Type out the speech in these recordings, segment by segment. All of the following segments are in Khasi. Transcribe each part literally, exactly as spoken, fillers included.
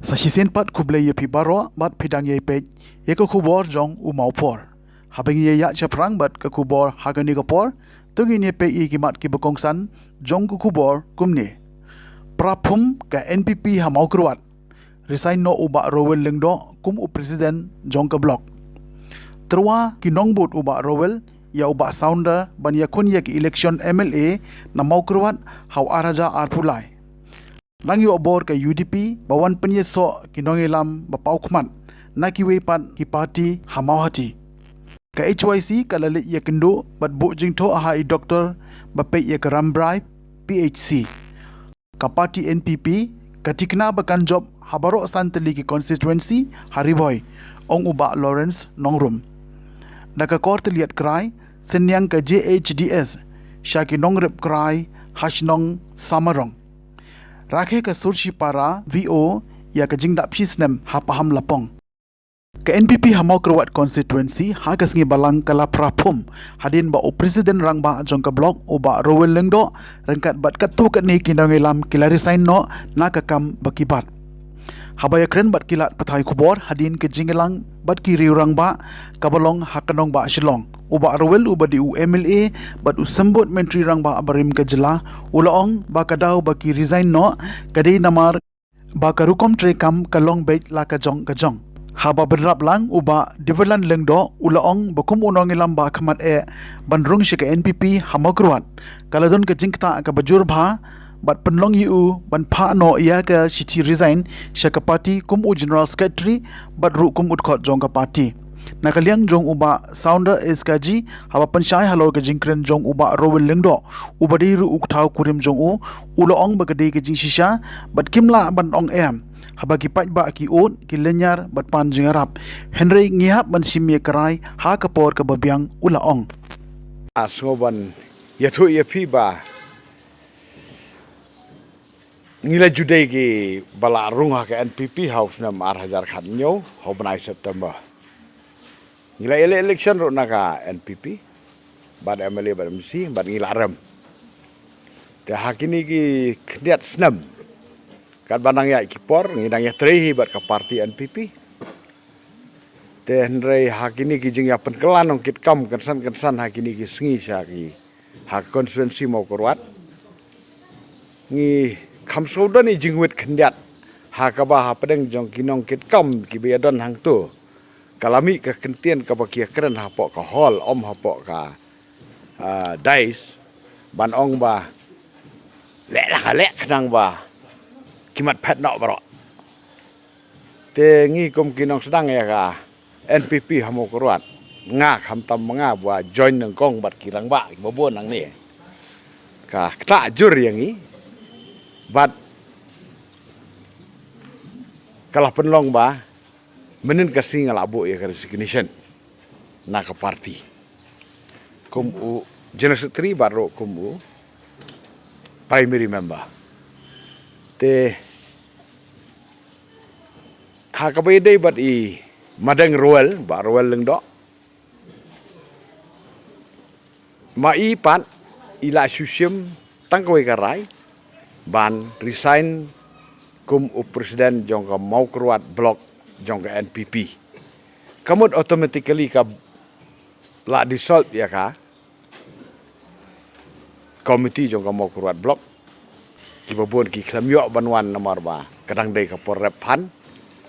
Sa shisien pat khublei ïa phi baroh bad phi dang ïai peit ïa ka khubor jong u Mawphor. Haba ngin ïa ïaid shaphrang bad ka khubor ha kane ka por, to ngin ïa peit ïa ki mat kiba kongsan jong ka khubor kumne. Pra phum ka N P P ha Mawkyrwat. Resign noh u Bah Rowell Lyngdoh kum u president jong ka block. Tyrwa ki nongbud u Bah Rowell ïa u Bah Sounder ban ïakhun ïa ka election M L A na Mawkyrwat ha u ar hajar arphew lai. Nang ïoh bor ka U D P ba wan pynïasoh ki nongïalam ba paw khmat na kiwei pat ki party ha Mawhati. Ka H Y C ka la leit ïakynduh bad buh jingthoh ha i doktor ba peit ïa ka Rambrai P H C. Ka party N P P ka tikna ba kan jop ha baroh san tylli ki constituency ha Ri Bhoi, ong u Bah Lawrence Nongrum. Da ka kor tylliat krai, synñiang ka J H D S sha ki nongrep krai ha shnong Samarong. Rakhe ka Surshipara V O ïa ka jingdap shi snem ha Pahamlapong. Ka N P P ha Mawkyrwat constituency ha ka sngi Balang ka la phra phum hadien ba u president rangbah jong ka block u Bah Rowell Lyngdoh ryngkat bad katto katne ki nongïalam ki la resign noh na ka kam ba ki bat. Haba ïakren bad ki lad pathai khubor hadien ka jingïalang bad ki riew rangbah kaba long ha ka nongbah Shillong, u Bah Rowell uba dei u M L A bad u symbud myntri rangbah barim ka jylla u la ong ba ka daw ba ki resign noh ka dei namar ba ka rukom treikam ka long beit la ka jong ka jong. Haba bynrap lang u Bah Diverland Lyngdoh u la ong ba kum u nongïalam ba khmat eh ban rung sha ka N P P ha Mawkyrwat, ka la don ka jingktah kaba jur bha bad pynlong ïa u ban phah noh ïa ka shithi resign sha ka party kum u general secretary bad ruh kum u dkhot jong ka party. Na ka liang jong u Bah Sounder S K G, haba pynshai halor ka jingkren jong u Bah Rowell Lyngdoh uba dei ruh u kthaw kurim jong u, u la ong ba ka dei ka jingshisha bad kim lah ban ong em haba ki paidbah ki ud, ki lynñiar bad pan jingïarap. Hynrei ngi hap ban shim ïa ka rai ha ka por kaba biang, u la ong. A sngew ban ïathuh ïa phi ba ngi la ju dei kiba la rung ha ka N P P ha u snem ar hajar khathynñiew ha u bnai September. Ngi la ïaleh election ruh na ka N P P bad M L A bad M C bad ngi la rem. Te ha kine ki khyndiat snem katba nang ïaid ki por ngi dang ïatrei hi bad ka party N P P. Te hynrei ha kine ki jingïapynkylla nongkitkam kynsan kynsan ha kine ki sngi sha ki ha ka constituency Mawkyrwat. Ngi kham sngewdon i jingwit khyndiat ha kaba hapdeng jong ki nongkitkam kiba ïadon hangto ka la mih ka kyntien kaba ki ïakren hapoh ka hall, ym hapoh ka, ah, dais, ban ong ba leh la ka leh khnang ba ki mat phet noh baroh. Te ngi kum ki nongsdang ïa ka N P P ha Mawkyrwat, nga khamtam ma nga ba join nyngkong bad ki rangbah kiba bun nangne, ka ktah jur ïa ngi bad ka la pynlong ba mynhynnin ka sngi nga la buh ïa ka resignation na ka party kum u general secretary bad ruh kum u primary member. Te ha kaba ïadei bad i Madeng Rowell, Bah Rowell Lyngdoh, ma i pat i la shu shim tang kawei ka rai ban resign kum u president jong ka Mawkyrwat block jong ka N P P. Ka mut automatically ka la dissolve ïa ka committee jong ka Mawkyrwat block. Kiba bun ki khlem ïoh ban wan namar ba ka dang dei ka por rep phan.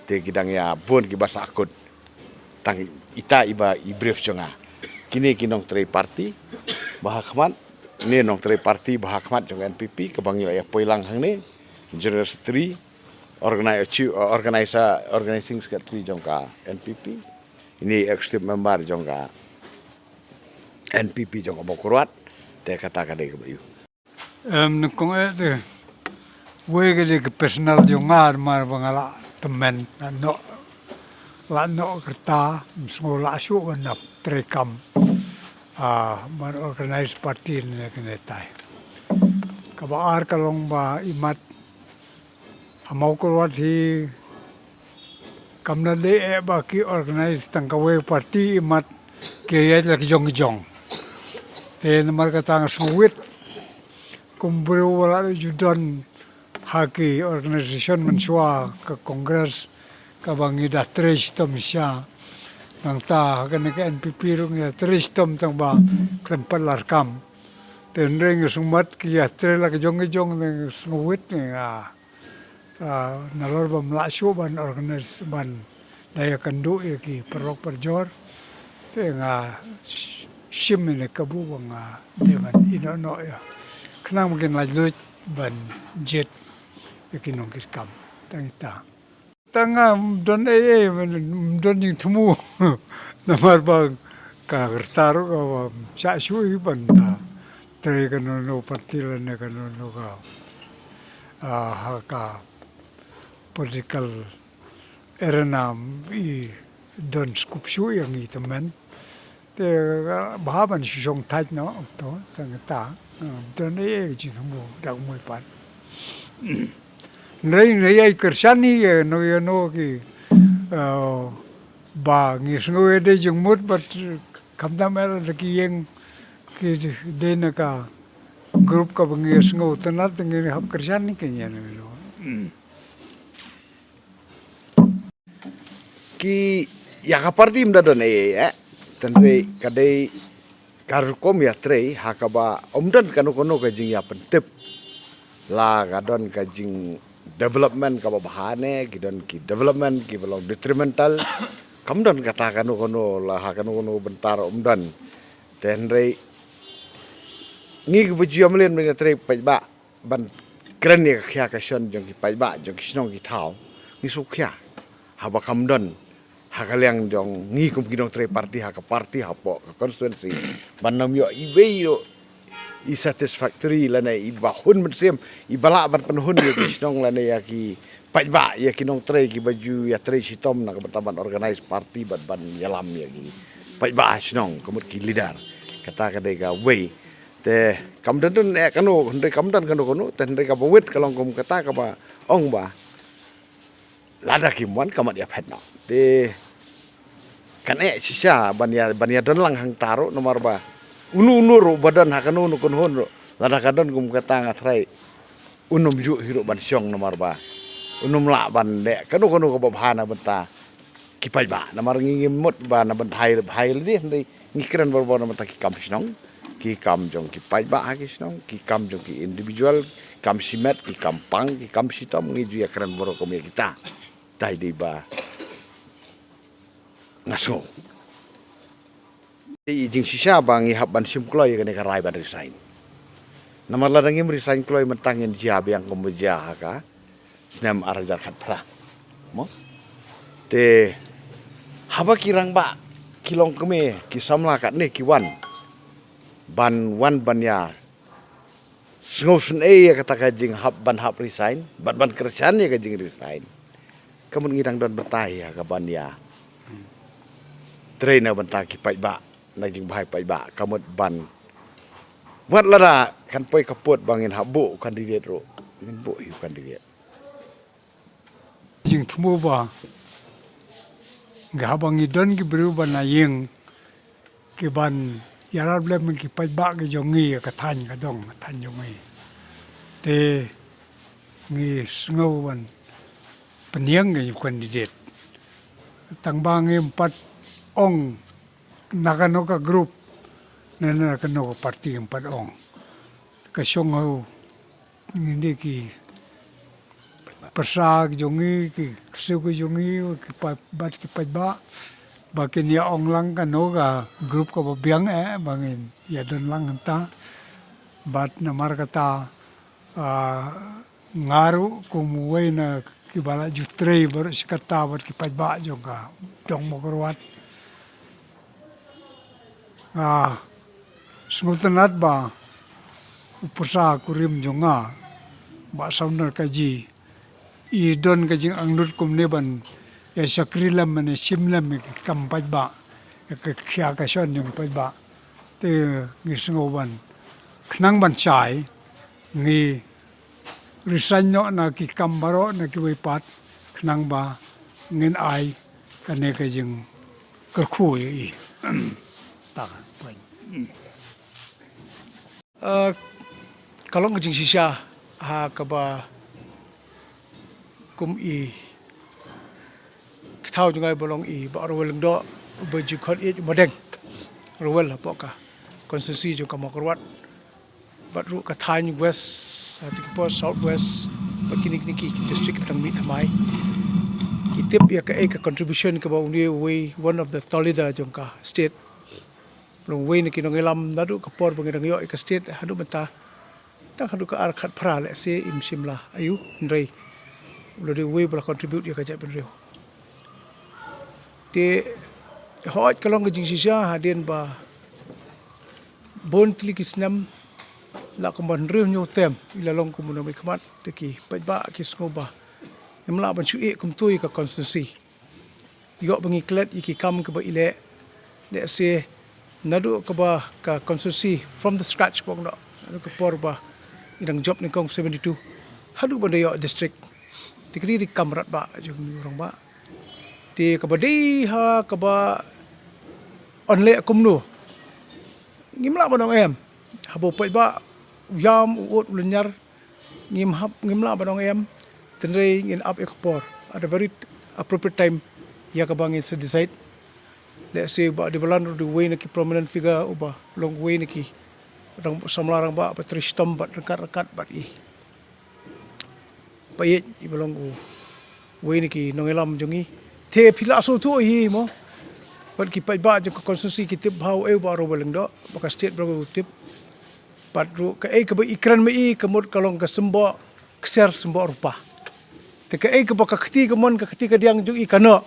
Te ki dang ïa bun kiba sahkut. Tang ita iba i brief jong nga. Kine ki nongtrei party ba ha khmat, ne nongtrei party ba ha khmat jong N P P kaba ngi ïoh ïa poi lang hangne, general secretary, organi-, chief, organizer, organizing secretary jong ka N P P, ine executive member jong ka N P P jong ka Mawkyrwat. Te kata ka dei kaba ïu. Em, nyngkong eh te wei ka dei ka personal jong nga, namar ba nga la tymmen, la noh, la noh ka rta, ym sngew la shuh ban ïa treikam, ah, ban organize party ne kane tai. Kaba ar ka long ba i mat ha Mawkyrwat hi kam da dei eh ba ki organize tang kawei party, i mat ki ïaid la ki jong ki jong. Te namar kata nga sngewwit kum briew ba la ju don Ha ki organisation mynshuwa ka Congress kaba ngi da trei shitom shisha. Nangta ha kane ka N P P ruh ngi da trei shitom tang ba khlem pat lah kam. Te hynrei ngi sngewmat ki ïatrei la ka jong ka jong, ngi sngewwit ngi nga, ah, nalor bym lah shuh ban organize ban da ïakynduh ïa ki paralok parajor. Te nga sh-, shim ïa ka buh ba nga dei ban ïehnoh noh ïa, khnang ba kin laitluid ban jied ïa ki nongkitkam. Tang ita. Tang nga ym don ei ei, ym don jingthmu. Namar ba ka rta ruh ka bym shah shuh ban da trei kano kano party lane kano kano ka, ah, ha ka political arena, i don scope shuh ïa ngi tymmen. Te, ah, bha ban shu shong tight noh to, tang ta, ah, don ei ei jingthmu da kumwei pat. Hynrei, hynrei ïa kyrshan hi ïa no ïa no ki, ah, ba ngi sngew ïa dei jingmut bad khamtam eh da ki ïeng ki dei na ka group kaba ngi sngewtynnat, ngi hap kyrshan hi ki ïa no ïa no. Ki, ïa ka party ym da don ei ei, eh. Tang dei ka dei ka rukom ïatrei ha kaba ym don kano kano ka jingïapyntip. La ka don ka jingdevelopment kaba bha ne ki don ki development kiba long detrimental. Kam don kata kano kano, la ha kano kano bynta ruh ym don. Te hynrei ngi kiba ju ïamlien ban ïatrei paidbah ban kren ïa ka khia ka shon jong ki paidbah jong ki shnong ki thaw, ngi sngewkhia. Haba kam don ha ka liang jong ngi kum ki nongtrei party ha ka party hapoh ka constituency, ban ym ïoh iwei ruh i satisfactory lane iba hun mynsiem, iba lah ban pynhun ïa ki shnong lane ïa ki paidbah, ïa ki nongtrei kiba ju ïatrei shitom na ka bynta ban organize party bad ban ïalam ïa ki paidbah ha shnong ka mut ki leader. Kata ka dei kawei. Te kam don don eh kano, hynrei kam don kano kano, te hynrei kaba wit ka long kum kata kaba ong ba lada kim wan ka mat ïaphet noh. Te kan eh shisha ban ïa, ban ïadon lang hangta ruh, namar ba uno uno ruh ba don ha kano kano kynhun ruh, lada ka don kum kata nga tharai un ym ju hi ruh ban shong, namar ba un ym lah ban leh kano kano kaba bha na bynta ki paidbah. Namar ngi ngim mut ba na bynta hi ruh bha hi lade, hynrei ngi kren barabor na bynta ki kam shnong, ki kam jong ki paidbah ha ki shnong, ki kam jong ki individual, kam shimet, ki kam pang, ki kam shitom, ngi ju ïakren baroh kum ïa kita. Tai dei ba nga sngew. I jingshisha ba ngi hap ban shim kloi ïa kane ka rai ban resign. Namar lada ngim resign kloi mynta ngin jia biang kum ba jia ha ka snem ar hajar khatphra. Mo? Te haba ki rangbah ki longkmie ki samla katne ki wan ban wan ban ïa sngewsynei ïa kata ka jinghap ban hap resign bad ban kyrshan ïa ka jingresign. Ka mut ngi dang don bynta hi ha ka ban ïatrei na bynta ki paidbah, na jingbha ïa paidbah, ka mut ban, wat lada kan poi ka pud ba ngin hap buh u candidate ruh, ngin buh hi u candidate. Jingthmu ba nga haba ngi don ki briew ba na ïing ki ban ïarap lem ki paidbah ki jong ngi ïa ka thaiñ ka dong ka thaiñ jong ngi. Te ngi sngew ban pynïeng ïa u candidate. Tang ba ngim pat ong na kano ka group ne na kano ka party, ngim pat ong. Ka shong ha u ngi dei ki pyrsa ki jong ngi, ki ksiew ki jong ngi, ki pa-, bad ki paidbah ba kin ïa ong lang kano ka group kaba biang eh ba ngin ïa don lang hangta. Bad namar kata, ah, nga ruh kum uwei na kiba la ju trei baroh shi katta bad ki paidbah jong ka dong Mawkyrwat. Nga sngewtynnat ba u pyrsa kurim jong nga, Bah Saunders Kaji, i don ka jingangnud kumne ban ïa shakri lem, ban ïa shim lem ïa ki kam paidbah, ïa ka khia ka shon jong paidbah. Te ngi sngew ban, khnang ban shai, ngi resign noh na ki kam baroh na kiwei pat, khnang ba ngin ai kane ka jingkyrkhu ïa i. Ta ka point. Uh, ka long ka jingshisha ha kaba kum i ki thaw jong nga ba long i Bah Rowel Lyngdoh, ba ju khot ïa u Madeng Rowel hapoh ka constituency jong ka Mawkyrwat. Bad ruh ka thaiñ West, ha kine ki por South West, bad kine kine ki district ki dang mih thymmai. Ki tip ïa kaei ka contribution kaba une uwei, one of the thought leader jong ka state. Long uwei na ki nongïalam naduh ka por ba ngi dang ïoh ïa ka state haduh mynta. Tang haduh ka ar khatphra lehse im shim la aiu, hynrei u la dei uwei ba la contribute ïa ka jaitbynriew. Te hooid ka long ka jingshisha hadien ba bun tylli ki snem, la kumba hynriew hynñiew term i la long kum u nongmihkhmat, te ki paidbah ki sngew ba ngim lah ban shu ïeh kumto ïa ka constituency. Ïoh ba ngi klet ïa ki kam kaba i leh, lehse naduh kaba ka constituency from the scratch bok noh, naduh ka por ba i dang jop nyngkong seventy-two haduh ban da ïoh district. Te ka dei ka kam radbah jong u rangbah. Te kaba dei ha kaba yn leh kumno, ngim lah ban ong em. Haba u paidbah u ïam, u ud, u lynñiar, ngim hap, ngim lah ban ong em. Hynrei ngin ap ïa ka por at a very appropriate time ïa kaba ngin sa decide. Lehse u Bah Debalan ruh u dei uwei na ki prominent figure uba long uwei na ki rang samla rangbah ba trei shitom bad ryngkat ryngkat bad i Bah Ïeit, iba long uwei na ki nongïalam jong ngi. Te phi la sngewthuh hi mo, bad ki paidbah jong ka constituency ki tip bha uei u Bah Rowel Lyngdoh, ba ka state baroh u tip. Bad ruh kaei kaba i kren ma i ka mut ka long ka symboh ksiar symboh rupa. Te kaei kaba ka kti ka mon, ka kti ka diang jong i ka noh,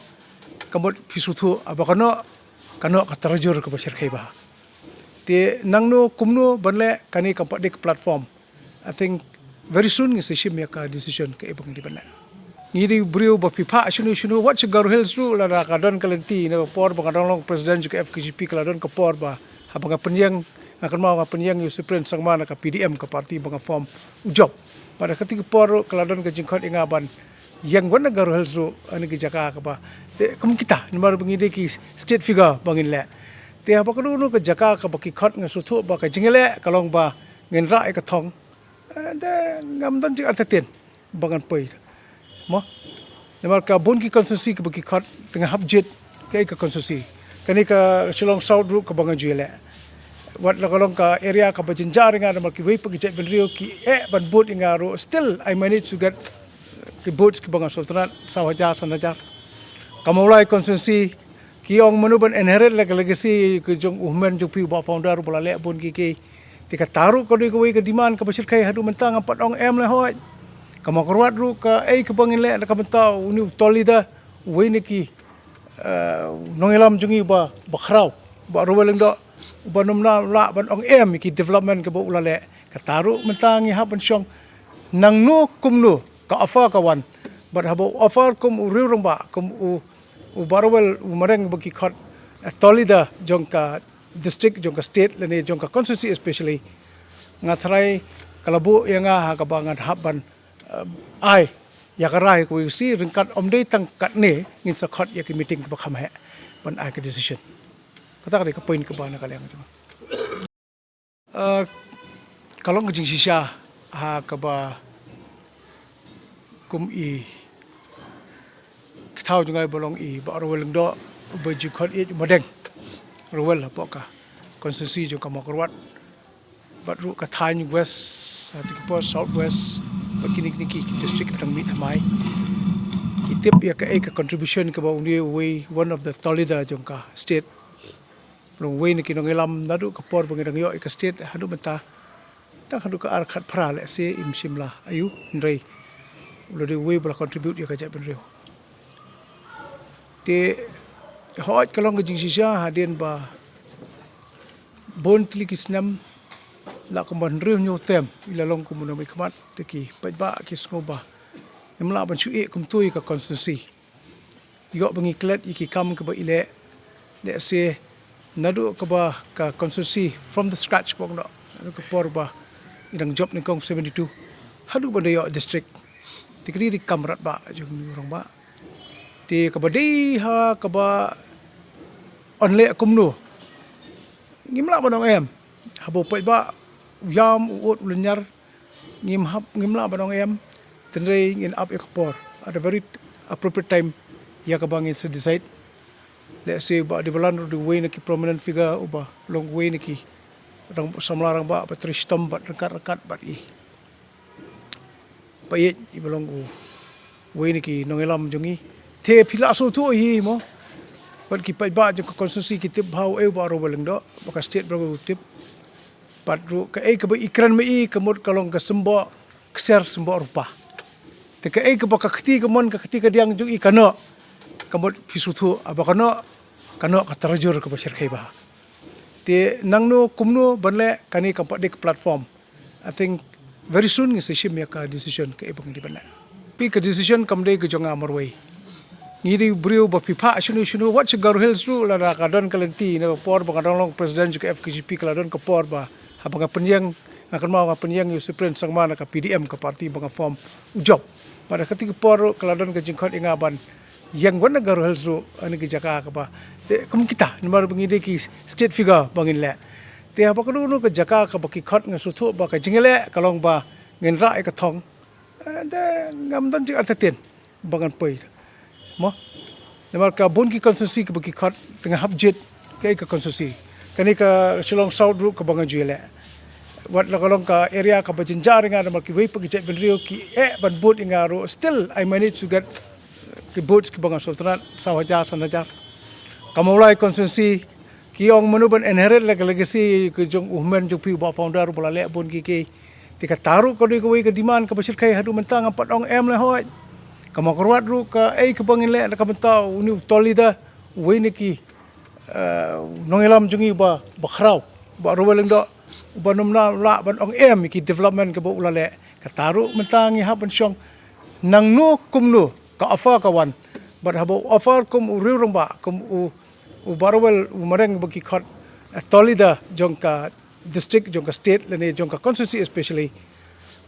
ka mut phi sngewthuh, haba ka noh, ka noh ka tarajur kaba shyrkhei bha. Te nangno kumno ban leh, kane kam pat dei ka platform. I think very soon ngin sa shim ïa ka decision kaei ba ngin dei ban leh. Ngi dei briew ba phi phah shano shano, wat sha Garo Hills ruh lada ka don ka lynti, na ka por ba nga dang long president jong ka F K J P ka la don ka por ba haba nga pynïeng, nga kynmaw nga pynïeng ïa u Cyprian Sangma na ka P D M, ka party ba nga form, u jop. Bad ha kata ka por ruh ka la don ka jingkhot ïa nga ban ïeng wan na Garo Hills ruh, ha kine ki jaka kaba, te kum kita, namar ba ngi dei ki state figure ba ngin leh. Te haba ka don ka jaka kaba ki khot, nga sngewthuh ba ka jingïaleh ka long ba ngin rah ïa ka thong. Eh, te ngam don jingïathuh ba ngan poi, mo. Namar ka bun ki constituency kaba ki khot, te nga hap jied kaei ka constituency. Kane ka Shillong South ruh kaba nga ju ïaleh, wat la ka long ka area kaba jynjar ïa nga, namar kiwei pat ki jaitbynriew ki eh ban vote ïa nga ruh, still I manage to get ki votes kiba nga sngewtynnat, saw hajar, san hajar. Ka Mawlai constituency, ki ong mano ban inherit la ka legacy ka jong u hynmen jong phi, u Bah Founder, uba la leh bun kiei kiei. Te kata ruh ka dei kawei ka demand kaba shyrkhei, haduh mynta ngam pat ong em lehoi. Ka Mawkyrwat ruh kaei kaba ngin leh na ka bynta une u thought leader, uwei na ki, eh, nongïalam jong ngi uba, ba khraw, Bah Rowel Lyngdoh, uba ngam lah ban ong em ïa ki development kaba u la leh. Kata ruh mynta ngi hap ban shong nangno kumno ka offer ka wan. Bad haba u offer kum u riew rangbah, kum u, u Bah Rowel, u Madeng ba ki khot, eh, thought leader jong ka district, jong ka state, lane jong ka constituency especially, nga tharai ka la buh ïa nga ha kaba ngan hap ban, eh, ai ïa ka rai kawei ka sngi, ryngkat ym dei tang katne, ngin sa khot ïa ki meeting kaba kham heh ban ai ka decision. Kata ka dei ka point kaba na ka liang jong nga. Ah, ka long ka jingshisha ha kaba kum i ki thaw jong nga ba long i Bah Rowel Lyngdoh, ba ju khot ïa u Madeng Rowel hapoh ka constituency jong ka Mawkyrwat. Bad ruh ka thaiñ West, ha kine ki por South West, bad kine kine ki district ki dang mih thymmai. Ki tip ïa kaei ka contribution kaba une uwei, one of the thought leader jong ka state. Long uwei na ki nongïalam naduh ka por ba ngi dang ïoh ïa ka state haduh mynta. Tang haduh ka ar khatphra lehse im shim la aiu, hynrei u la dei uwei ba la contribute ïa ka jaitbynriew. Te hooid ka long ka jingshisha hadien ba bun tylli ki snem, la kumba hynriew hynñiew term i la long kum u nongmihkhmat, te ki paidbah ki sngew ba ngim lah ban shu ïeh kumto ïa ka constituency. Ïoh ba ngi klet ïa ki kam kaba i leh, lehse naduh kaba ka constituency from the scratch bok noh, naduh ka por ba i dang jop nyngkong seventy-two haduh ban da ïoh district. Te ka dei ka kam radbah jong u rangbah. Te kaba dei ha kaba yn leh kumno, ngim lah ban ong em. Haba u paidbah u ïam, u ud, u lynñiar, ngim hap, ngim lah ban ong em. Hynrei ngin ap ïa ka por. At a very appropriate time ïa kaba ngin sa decide. Let's say Bah Devalan ruh u dei uwei na ki prominent figure uba long uwei na ki rang samla rangbah ba trei shitom bad ryngkat ryngkat bad i. Ba ïeit iba long u uwei na ki nongïalam jong i. Te phi la sngewthuh hi mo. Bad ki paidbah jong ka constituency ki tip bha uei u Bah Rowell Lyngdoh, ba ka state ba u tip. Bad ruh kaei kaba i kren ma i ka mut ka long ka symbol ksiar symbol rupa. Te kaei kaba ka kti ka mon ka kti ka diang jong i ka noh. Ka mut phi sngewthuh haba ka noh, ka noh ka tarajur kaba shyrkhei bha. Te nangno kumno ban leh, kane kam pat dei ka platform. I think very soon ngin sa shim ïa ka decision kaei ba ngin dei ban leh. Phi, ka decision kam dei ka jong nga marwei. Ngi dei briew ba phi phah shano shano, wat sha Garo Hills ruh, lada ka don ka lynti, na ka por ba nga dang long president jong ka F K J P ka la don ka por ba haba nga pynïeng, nga kynmaw nga pynïeng ïa u Cyprian Sangma na ka P D M, ka party ba nga form, u jop. Bad ha kata ka por ruh ka la don ka jingkhot ïa nga ban ïeng wat na Garo Hills ruh, ha kane ka jaka kaba, te kum kita namar ba ngi dei ki state figure ba ngin leh. Te haba kano kano ka jaka kaba ki khot, nga sngewthuh ba ka jingïaleh ka long ba ngin rah ïa ka thong. Eh, te ngam don jingïathuh ba ngan poi mo. Namar ka bun ki constituency kaba ki khot, te nga hap jied kaei ka constituency. Kane ka Shillong South ruh kaba nga ju ïaleh, wat la ka long ka area kaba jynjar ïa nga, namar kiwei pat ki jaitbynriew ki eh ban vote ïa nga ruh, still I manage to get ki votes kiba nga sngewtynnat, saw hajar, san hajar. Ka Mawlai constituency, ki ong mano ban inherit la ka legacy ka jong u hynmen jong phi uba founder uba la leh bun kiei kiei. Te kata ruh ka dei kawei ka demand kaba shyrkhei, haduh mynta ngam pat ong em lehoi. Ka Mawkyrwat ruh kaei kaba ngin leh na ka bynta une u thought leader, uwei na ki, eh, nongïalam jong ngi uba, uba khraw, uba Rowell Lyngdoh, uba nym lah ban ong em ïa ki development kaba u la leh. Kata ruh mynta ngi hap ban shong nangno kumno, ka offer ka wan. Bad haba u offer kum u riew rangbah, kum u, u Bah Rowell u mareng ba ki khot, eh, thought leader jong ka district, jong ka state lane jong ka constituency especially,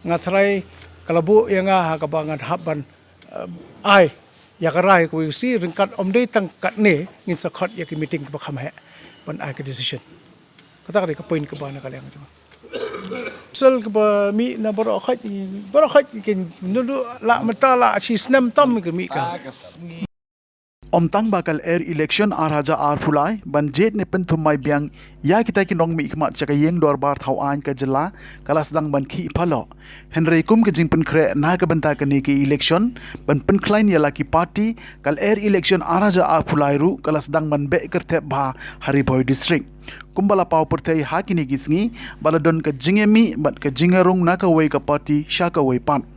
nga tharai ka la buh ïa nga ha kaba ngan hap ban, eh, ai ïa ka rai kawei ka sngi, ryngkat ym dei tang katne, ngin sa khot ïa ki meeting kaba kham heh ban ai ka decision. Kata ka dei ka point kaba na ka liang jong nga. Sel kaba mih na baroh khoit, baroh khoit ki nunu la mynta la shi snem tam ka mih ka. Ym tang ba ka lyer election ar hajar arphew lai ban jied ne pynthum mai biang ïa kita ki nongmihkhmat sha ka ïing dorbar thaw aiñ ka jylla ka la sdang ban khih phalok. Hynrei kum ka jingpynkhreh na ka bynta kane ka election ban pynkhlaiñ ïa la ki party, ka lyer election ar hajar arphew lai ruh ka la sdang ban beh kyrthep bha ha Ri Bhoi District. Kumba la paw pyrthei ha kine ki sngi, ba la don ka jingïamih bad ka jingïarung na kawei ka party sha kawei pat.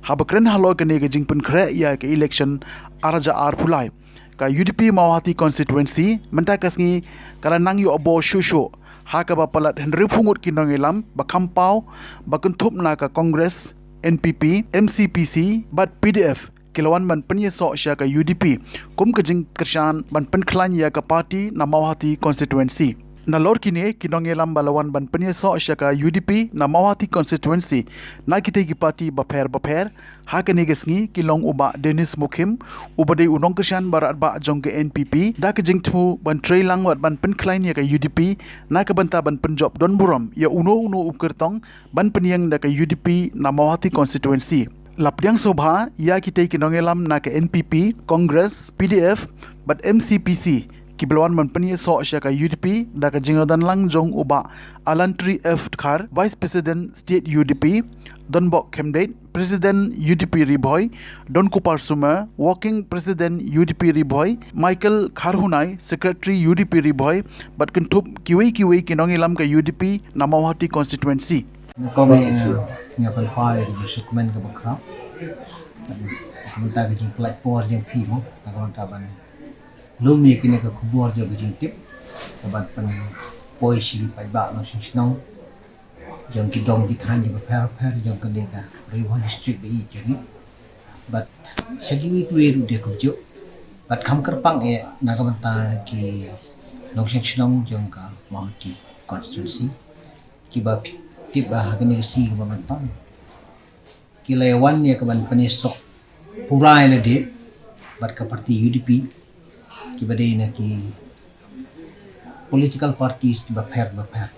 Haba kren halor kane ka jingpynkhreh ïa ka election ar hajar arphew lai, ka U D P Mawhati constituency mynta ka sngi ka la nang ïoh bor shuh shuh, ha kaba palat hynriewphew ngut ki nongïalam ba kham paw, ba kynthup na ka Congress, N P P, M C P C bad P D F, ki la wan ban pynïasoh sha ka U D P kum ka jingkyrshan ban pynkhlaiñ ïa ka party na Mawhati constituency. Nalor kine ki nongïalam ba la wan ban pynïasoh sha ka U D P na Mawhati constituency na kitei ki party bapher bapher, ha kane ka sngi ki long u Bah Dennis Mukhim, uba dei u nongkyrshan baratbah jong ka N P P, da ka jingthmu ban trei lang wat ban pynkhlaiñ ïa ka U D P na ka bynta ban pynjop donburom ïa uno uno u kyrtong ban pynïeng da ka U D P na Mawhati constituency. La pdiang sngewbha ïa kitei ki nongïalam na ka N P P, Congress, P D F bad M C P C, kiba la wan ban pynïasoh sha ka U D P da ka jingïadon lang jong u Bah Alantri F Dkhar, Vice President State U D P, Donbok Khymdeit, President U D P Ri Bhoi, Donkupar Sumer, Working President U D P Ri Bhoi, Michael Kharhunai, Secretary U D P Ri Bhoi, bad kynthup kiwei kiwei ki nongïalam ka U D P na Mawhati constituency. Nga kong ïa nga pynpaw ïa ka jingshukmen kaba khraw. Ka bynta ka jingpynlait por jong phi mo, ka bynta ban lum ïa kine ka khubor jong ka jingtip, ka ban pynpoi sha ki paidbah nongshong shnong jong ki dong ki thaiñ bapher bapher jong kane ka Ri Bhoi District ba ïeit jong ngi. Bad sha kiwei kiwei ruh de kumjuh. Bad kham kyrpang eh na ka bynta ki nongshong shnong jong ka Mawhati constituency, kiba tip ba ha kane ka sngi kaba mynta ki la ïa wan ïa ka ban pynïasoh pura ïa lade bad ka party U D P, kiba dei na ki political parties kiba pher bapher.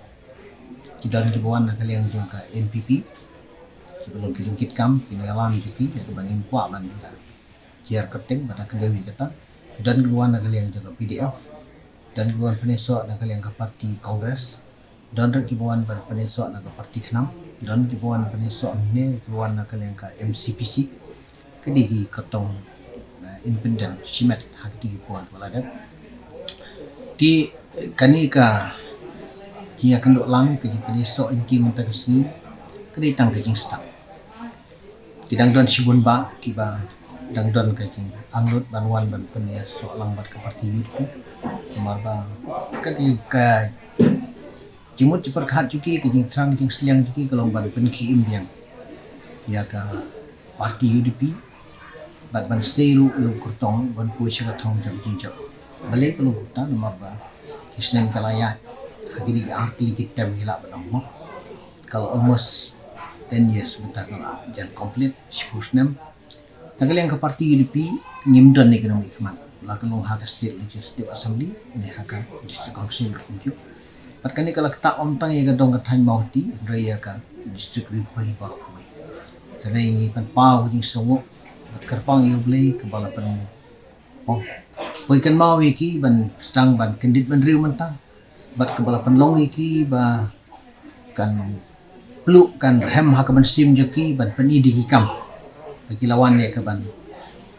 Ki don kiba wan na ka liang jong ka N P P, kiba long ki jingkit kam, ki nongïalam jong ki, ïa ka ban im kwah ban da J R Kyrteng, bad ha ka dei kata, don kiba wan na ka liang jong ka P D F, don kiba wan pynïasoh na ka liang ka party Congress, don ruh kiba wan ban pynïasoh na ka party KHNAM, don kiba wan pynïasoh ne kiba wan na ka liang ka M C P C. Ka dei ki kyrtong, eh, independent shimet ha kiti ki por ba la dep. Te kane ka jingïakynduh lang, ka jingpynïasoh ïa ki mynta ka sngi, ka dei tang ka jingstad. Ki dang don shibun bah kiba dang don ka jingangnud ban wan ban pynïasoh lang bad ka party U D P. Namar ba ka dei ka jingmut jingpyrkhat jong ki, ka jingthrang jingsliang jong ki ka long ban pynkhie im biang ïa ka party U D P bad ban sei ruh ïa u kyrtong ban poi sha ka thong jong ka jingjop. Balei ka long kumta? Namar ba ki snem ka la ïaid, ha kine ki ar tylli ki term ki lah ban ong mo. Ka la almost ten years mynta, ka la jan complete shiphew snem. Na ka liang ka party U D P ngim don ne ka nongmihkhmat, la ka long ha ka State Legislative Assembly ne ha ka District Council ruh kumjuh. Bad kane ka la ktah ym tang ïa ka dong ka thaiñ Mawhati, hynrei ïa ka District Ri Bhoi baroh kawei. Te ngi pynpaw ka jingsngewnguh bad kyrpang ïa U Blei kaba la pyn, oh, poi kynmaw ïa ki ban sdang ban kyndit bynriew mynta, bad kaba la pynlong ïa ki ba kan pluh kan rhem ha ka mynsiem jong ki ban pyni da ki kam ba ki la wan ïa ka ban,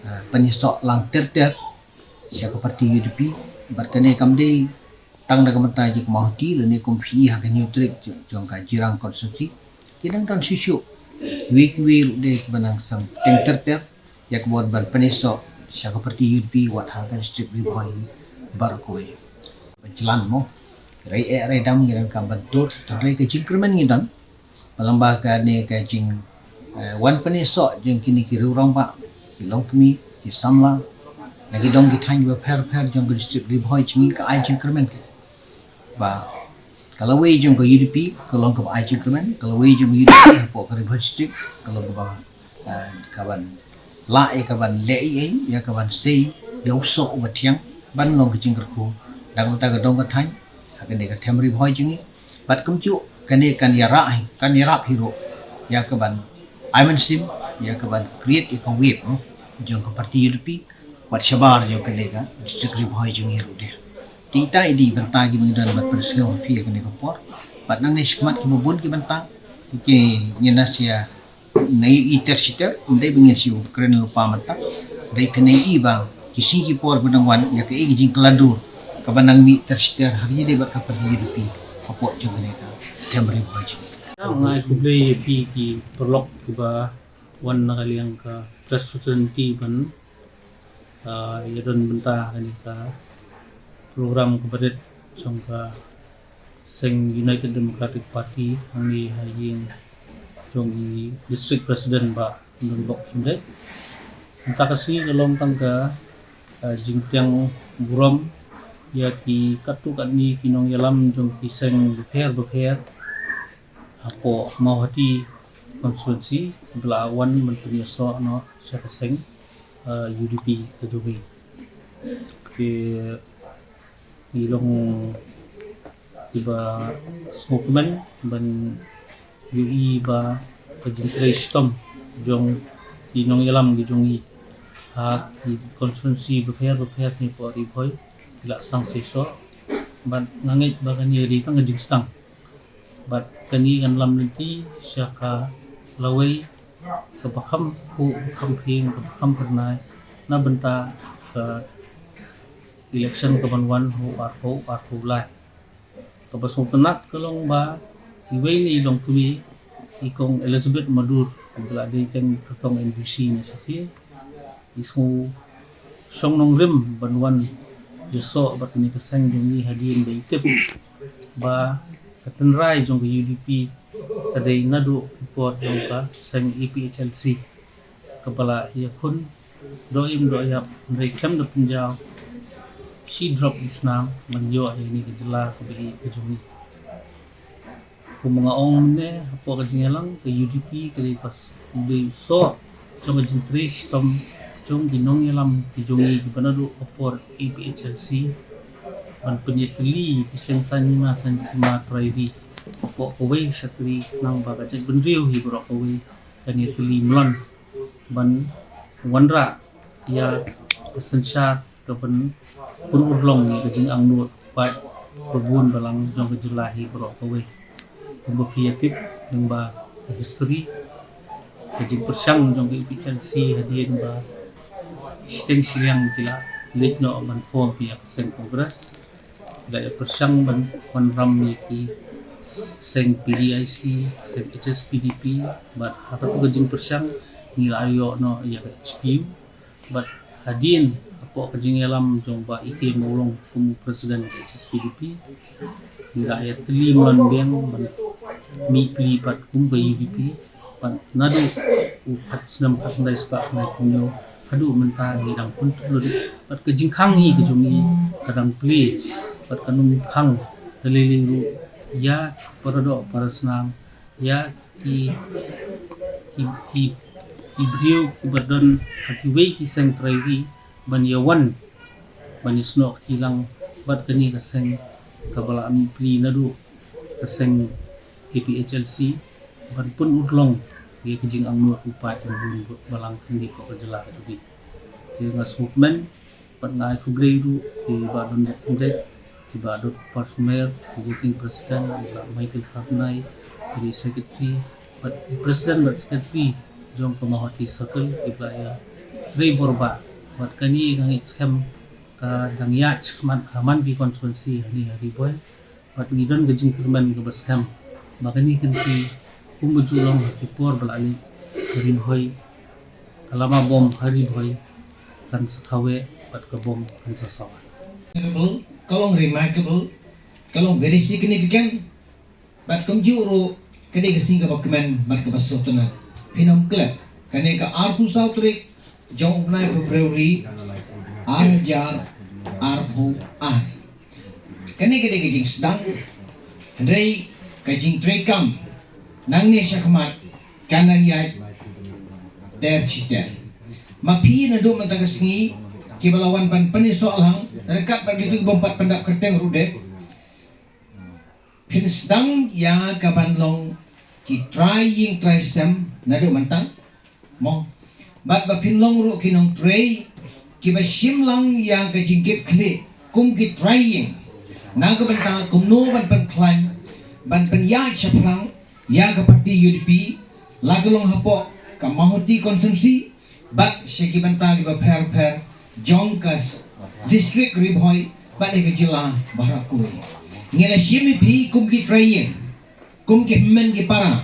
eh, pynïasoh lang ter ter sha ka party U D P. Bad kane kam dei tang da ka bynta jong ka Mawhati lane kum phi i ha ka Hynñiewtrep jong ka Jirang constituency. Ki dang don shuh shuh kiwei kiwei ruh de kiba nang sam teng ter ter ïa ka bor ban pynïasoh sha ka party U D P wat ha ka District Ri Bhoi baroh kawei. Ba jlan mo, rai eh rai dam ngi donkam ban tur, hynrei ka jingkyrmen ngi don. Ba lyngba kane ka jing, eh, wan pynïasoh jong kine ki rangbah, ki longkmie, ki samla na ki dong ki thaiñ bapher bapher jong ka District Ri Bhoi jong ngi ka ai jingkyrmen ka ba ka lawei jong ka U D P ka long kaba ai jingkyrmen, ka lawei jong ka U D P hapoh ka Ri Bhoi District ka long kaba, eh, ka ban lah ïa ka ban leh ei ei, ïa ka ban sei ïa u soh uba thiang ban long ka jingkyrkhu da ka bynta ka dong ka thaiñ ha kane ka them Ri Bhoi jong ngi. Bad kumjuh kane kan ïarap hi, kan ïarap hi ruh ïa ka ban ai mynsiem, ïa ka ban create ïa ka wave, no, jong ka party U D P wat shabar jong kane ka District Ri Bhoi jong ngi ruh de. Te ita i dei i bynta kiba ngi don ban pynsngew ha phi ha kane ka por. Bad nangne shakhmat kiba bun ki bynta ki ngin ïa sngewthuh ter shi ter, ym dei ba ngin shu kren lypa mynta. Dei phin ïohi ba ki sngi ki por ba dang wan ïa kaei ka jingkylla dur kaba nang mih ter shi ter ha kaba ïadei bad ka party U D P hapoh jong kane ka them Ri Bhoi jong ngi. Nga ai khublei ïa phi ki paralok kiba wan na ka liang ka press fraternity ban, ah, ïadon bynta ha kane ka program kaba rit jong ka seng United Democratic Party hangne ha ïing jong i District President Bah Donbok Khyndai. Mynta ka sngi ka long tang ka, ah, jingpdiang burom ïa ki katto katne ki nongïalam jong ki seng bapher bapher hapoh Mawhati constituency ba la wan ban pynïasoh noh sha ka seng, ah, U D P ka jong ngi. Ki, ki long kiba sngewkmen ban ïohi ba ka jingtrei shitom jong ki nongïalam ki jong ngi ha ki constituency bapher bapher hapoh Ri Bhoi ki la sdang seisoh. Bad nga ngeit ba kane ka dei tang ka jingsdang. Bad kane kan lam lynti sha ka lawei kaba kham khuh, kaba kham pyrshah, kaba kham pyrnai na bynta ka election kaban wan ha u arphew arphew lai. Kaba sngewtynnat ka long ba iwei na i longkmie, i Kong Elizabeth Madur, ba la dei tang ka kyrtong M D C na Shakri, i sngew shong nongrim ban wan ïasoh bad kane ka seng jong ngi hadien ba i tip ba ka tynrai jong ka U D P ka dei naduh ki por jong ka seng A P H L C kaba la ïakhun doh im doh ïap, hynrei khlem da pynjaw shi drop isnam ban ïoh ïa kane ka jylla kaba ïeit ka jong ngi. Kumba nga ong mynne hapoh ka jingïalang, ka U D P ka dei ka s-, dei soh jong ka jingtrei shitom jong ki nongïalam ki jong ngi kiba naduh ka por A P H L C ban pynïatylli ki seng saiñ hima saiñ sima trai ri hapoh kawei ka shatri, khnang ba ka jaitbynriew hi baroh kawei kan ïatylli mlien ban wanrah Ïa ka synshar ka pyn pynurlong ïa ka jingangnud paid babun balang jong ka jylla hi baroh kawei. Kumba phi ïa tip lyngba ka history, ka jingpyrshang jong ka A P H L C hadien ba shiteng shiliang ki la leit noh ban form ïa ka seng Congress. Ki la ïa pyrshang ban wanrah ïa ki seng P D I C, seng H S P D P, bad ha katu ka jingpyrshang ngi la ïoh noh ïa ka H P U. Bad hadien hapoh ka jingïalam jong Bah E K Mawlong kum u president ka H S P D P, ngi la ïa tylli mlien biang ban mih plie pat kum ka U D P. Bad naduh u khat snem khatkhyndai spah khyndaiphew hynñiew haduh mynta ngi dang pyntip lut. Bad ka jingkhang hi ka jong ngi ka dang plie bad ka nongkhang ka lei lei ruh ïa para doh para snam, ïa ki ki ki ki briew kiba don ha kiwei ki seng trai ri ban ïa wan ban ïa snoh kti lang bad kane ka seng kaba la mih plie naduh ka seng A P H L C ban pynurlong ïa ka jingangnud u paid babun balang hangne hapoh ka jylla ka jong ngi. Te nga sngewkmen bad nga ai khublei ruh ki Bah Don Bok Khyndait, ki Bah Dr Parshumer, ki Working President, ki Bah Michael Kharnai, ki Secretary bad ki President bad Secretary jong ka Mawhati Circle kiba la ïa trei bor bha. Bad kane ka ngeit skhem ka dang ïaid shakhmat ha man ki constituency hangne ha Ri Bhoi. Bad ngi don ka jingkyrmen kaba skhem ba kane ka kynti kumba ju long ha ki por ba la leit, ka Ri Bhoi, ka lama bom ha Ri Bhoi kan sa kaweh bad ka bom kan sa sawa. Remarkable, ka long remarkable, ka long very significant. Bad kumjuh ruh ka dei ka sngi kaba kmen bad kaba sngewtynnat. Phin ym klet, kane ka arphew saw tarik jong u bnai February ar hajar arphew ar. Kane ka dei ka jingsdang, hynrei ka jingtreikam nangne shakhmat kan nang ïaid ter shi ter. Ma phi naduh mynta ka sngi kiba la wan ban pynïasoh lang ryngkat bad kito ki bym pat pyndap kyrteng ruh de. Phin sdang ïa ka ban long ki trai ïing trai sem naduh mynta, mo. Bad ba phin long ruh ki nongtrei kiba shim lang ïa ka jingkit khlieh kum ki trai ïing, na ka bynta kumno ban pynkhlaiñ, ban pynïaid shaphrang ïa ka party U D P, la ka long hapoh ka Mawhati constituency bad sha ki bynta kiba pher pher jong ka s-, district Ri Bhoi bad ïa ka jylla baroh kawei. Ngi la shim ïa phi kum ki trai ïing, kum ki hynmen ki para,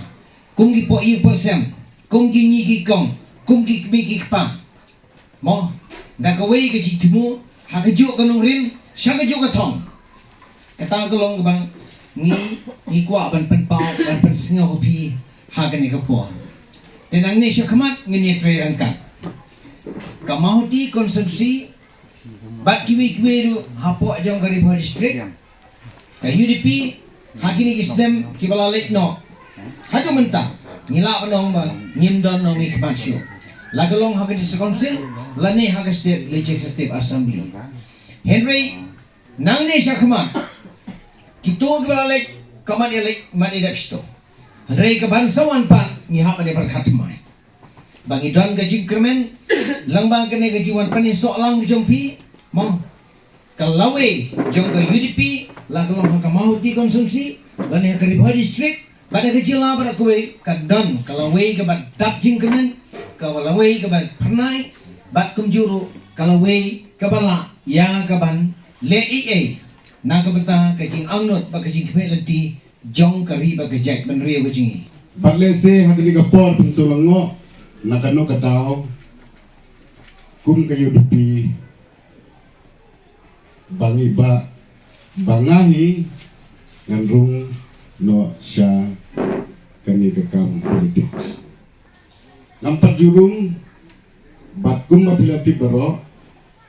kum ki poh ïing poh sem, kum ki ñi ki kong, kum ki kmie ki kpa, mo, da kawei ka jingthmu ha kajuh ka nongrim sha kajuh ka thong. Kata ka long kaba ngi, ngi kwah ban pynpaw, ban pynsngew ha phi ha kane ka por. Te nangne shakhmat ngin ïatrei ryngkat. Ka Mawhati constituency bad kiwei kiwei ruh hapoh jong ka Ri Bhoi district, ka U D P ha kine ki snem kiba la leit noh haduh mynta, ngi lah ban ong ba ngim don nongmihkhmat shuh, la ka long ha ka district council lane ha ka state legislative assembly. Hynrei nangne shakhmat kito kiba la leit ka mat ïa leit, mat ïa dep shito. Hynrei ka ban sa wan pat ngi hap ban ïa pyrkhat thymmai ba ngi don ka jingkyrmen lyngba kane ka jingwan pynïasoh lang ka jong phi, mo. Ka lawei jong ka U D P, la ka long ha ka Mawhati constituency lane ha ka Ri Bhoi district bad ha ka jylla baroh kawei, ka don ka lawei kaba dap jingkyrmen, ka lawei kaba phyrnai, bad kumjuh ruh ka lawei kaba lah ïa ka ban leh ei ei na ka bynta ka jingangnud bad ka jingkhmih lynti jong ka ri bad ka jaitbynriew ka jong ngi. Bad lehse ha kane ka por phin shu lyngngoh na kano ka daw kum ka U D P ba ngi ba, ba nga hi ngan rung noh sha kane ka kam politics. Ngam pat ju rung, bad kumba phi la tip baroh,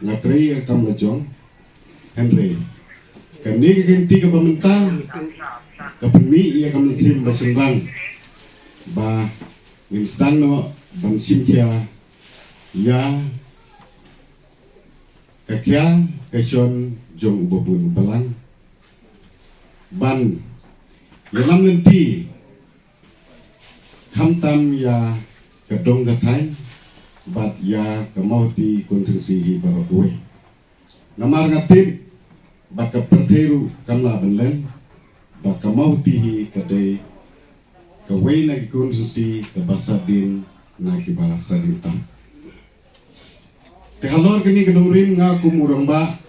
nga trei ïa ka kam lajong. Hynrei kane ka kynti kaba mynta ka pynmih ïa ka mynsiem ba shynrang ba ngin sdang noh ban shim khia ïa ka khia ka shon jong u babun u balang ban ïalam lynti khamtam ïa ka dong ka thaiñ, bad ïa ka Mawhati constituency hi baroh kawei. Namar nga tip ba ka pyrthei ruh kam lah ban len ba ka Mawhati hi ka dei kawei na ki constituency kaba sahdien na kiba sahdien tam. Te halor kane ka nongrim nga kum u rangbah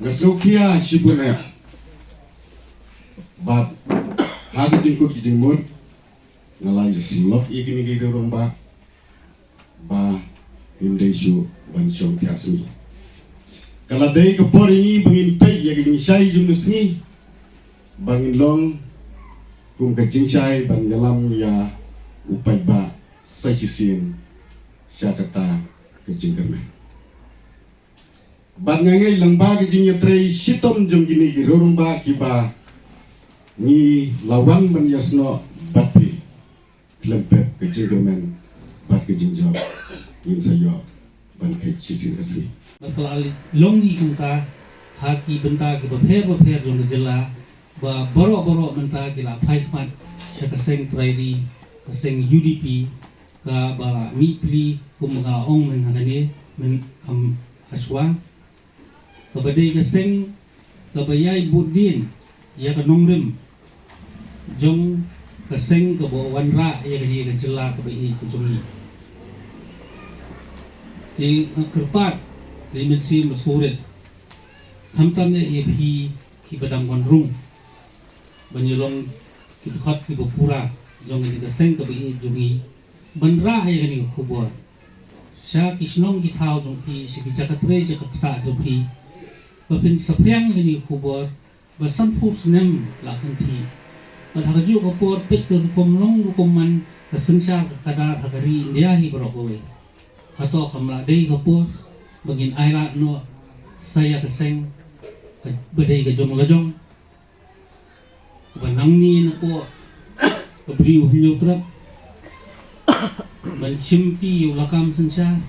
nga sngewkhia shibun eh. Bad ha ka jingkut ka jingmut nga la ïa sngewlok ïa kine ki rangbah ba ngim dei shuh ban shong thiah sngi. Ka la dei ka por ïa ngi ba ngin peit ïa ka jingshai jong ka sngi ba ngin long kum ka jingshai ban ïalam ïa u paidbah sa shisien sha kata ka jingkyrmen. Bad nga ngeit lyngba ka jingïatrei shitom jong kine ki rangbah kiba ngi la wan ban ïasnoh bad phi khlem pep ka jingkyrmen bad ka jingjop ngin sa ïoh ban kheit shisien ka sngi. Bad ka la long hi kumta ha ki bynta kiba pher bapher jong ka jylla ba baroh baroh mynta ki la phai khmat sha ka seng trai ri, ka seng U D P, kaba la mih pli kum ka ong mynta kane mynta kam hashwa. Kaba dei ka seng kaba ïai bud dien ïa ka nongrim jong ka seng kaba wanrah ïa kane ka jylla kaba ïeit ka jong ngi. Te nga kyrpad ïa i mynsiem ba sngewrit, khamtam ïa phi kiba dang wan rung ban ïa long ki dkhot kiba pura jong kane ka seng kaba ïeit jong ngi, ban rah ïa kane ka khubor sha ki shnong ki thaw jong phi, sha ki jaka trei jaka ktah jong phi, ba phin saphriang ïa kane ka khubor ba sanphew snem la kynthih. Bad ha kajuh ka por peit ka rukom long rukom man ka synshar ka khadar ha ka ri India hi baroh kawei. Hato kam lah dei ka por ba ngin ailad noh sa ïa ka seng kaba dei ka jong la jong, ba nangne napoh ka Bri u Hynñiewtrep ban shimti ïa u lakam synshar?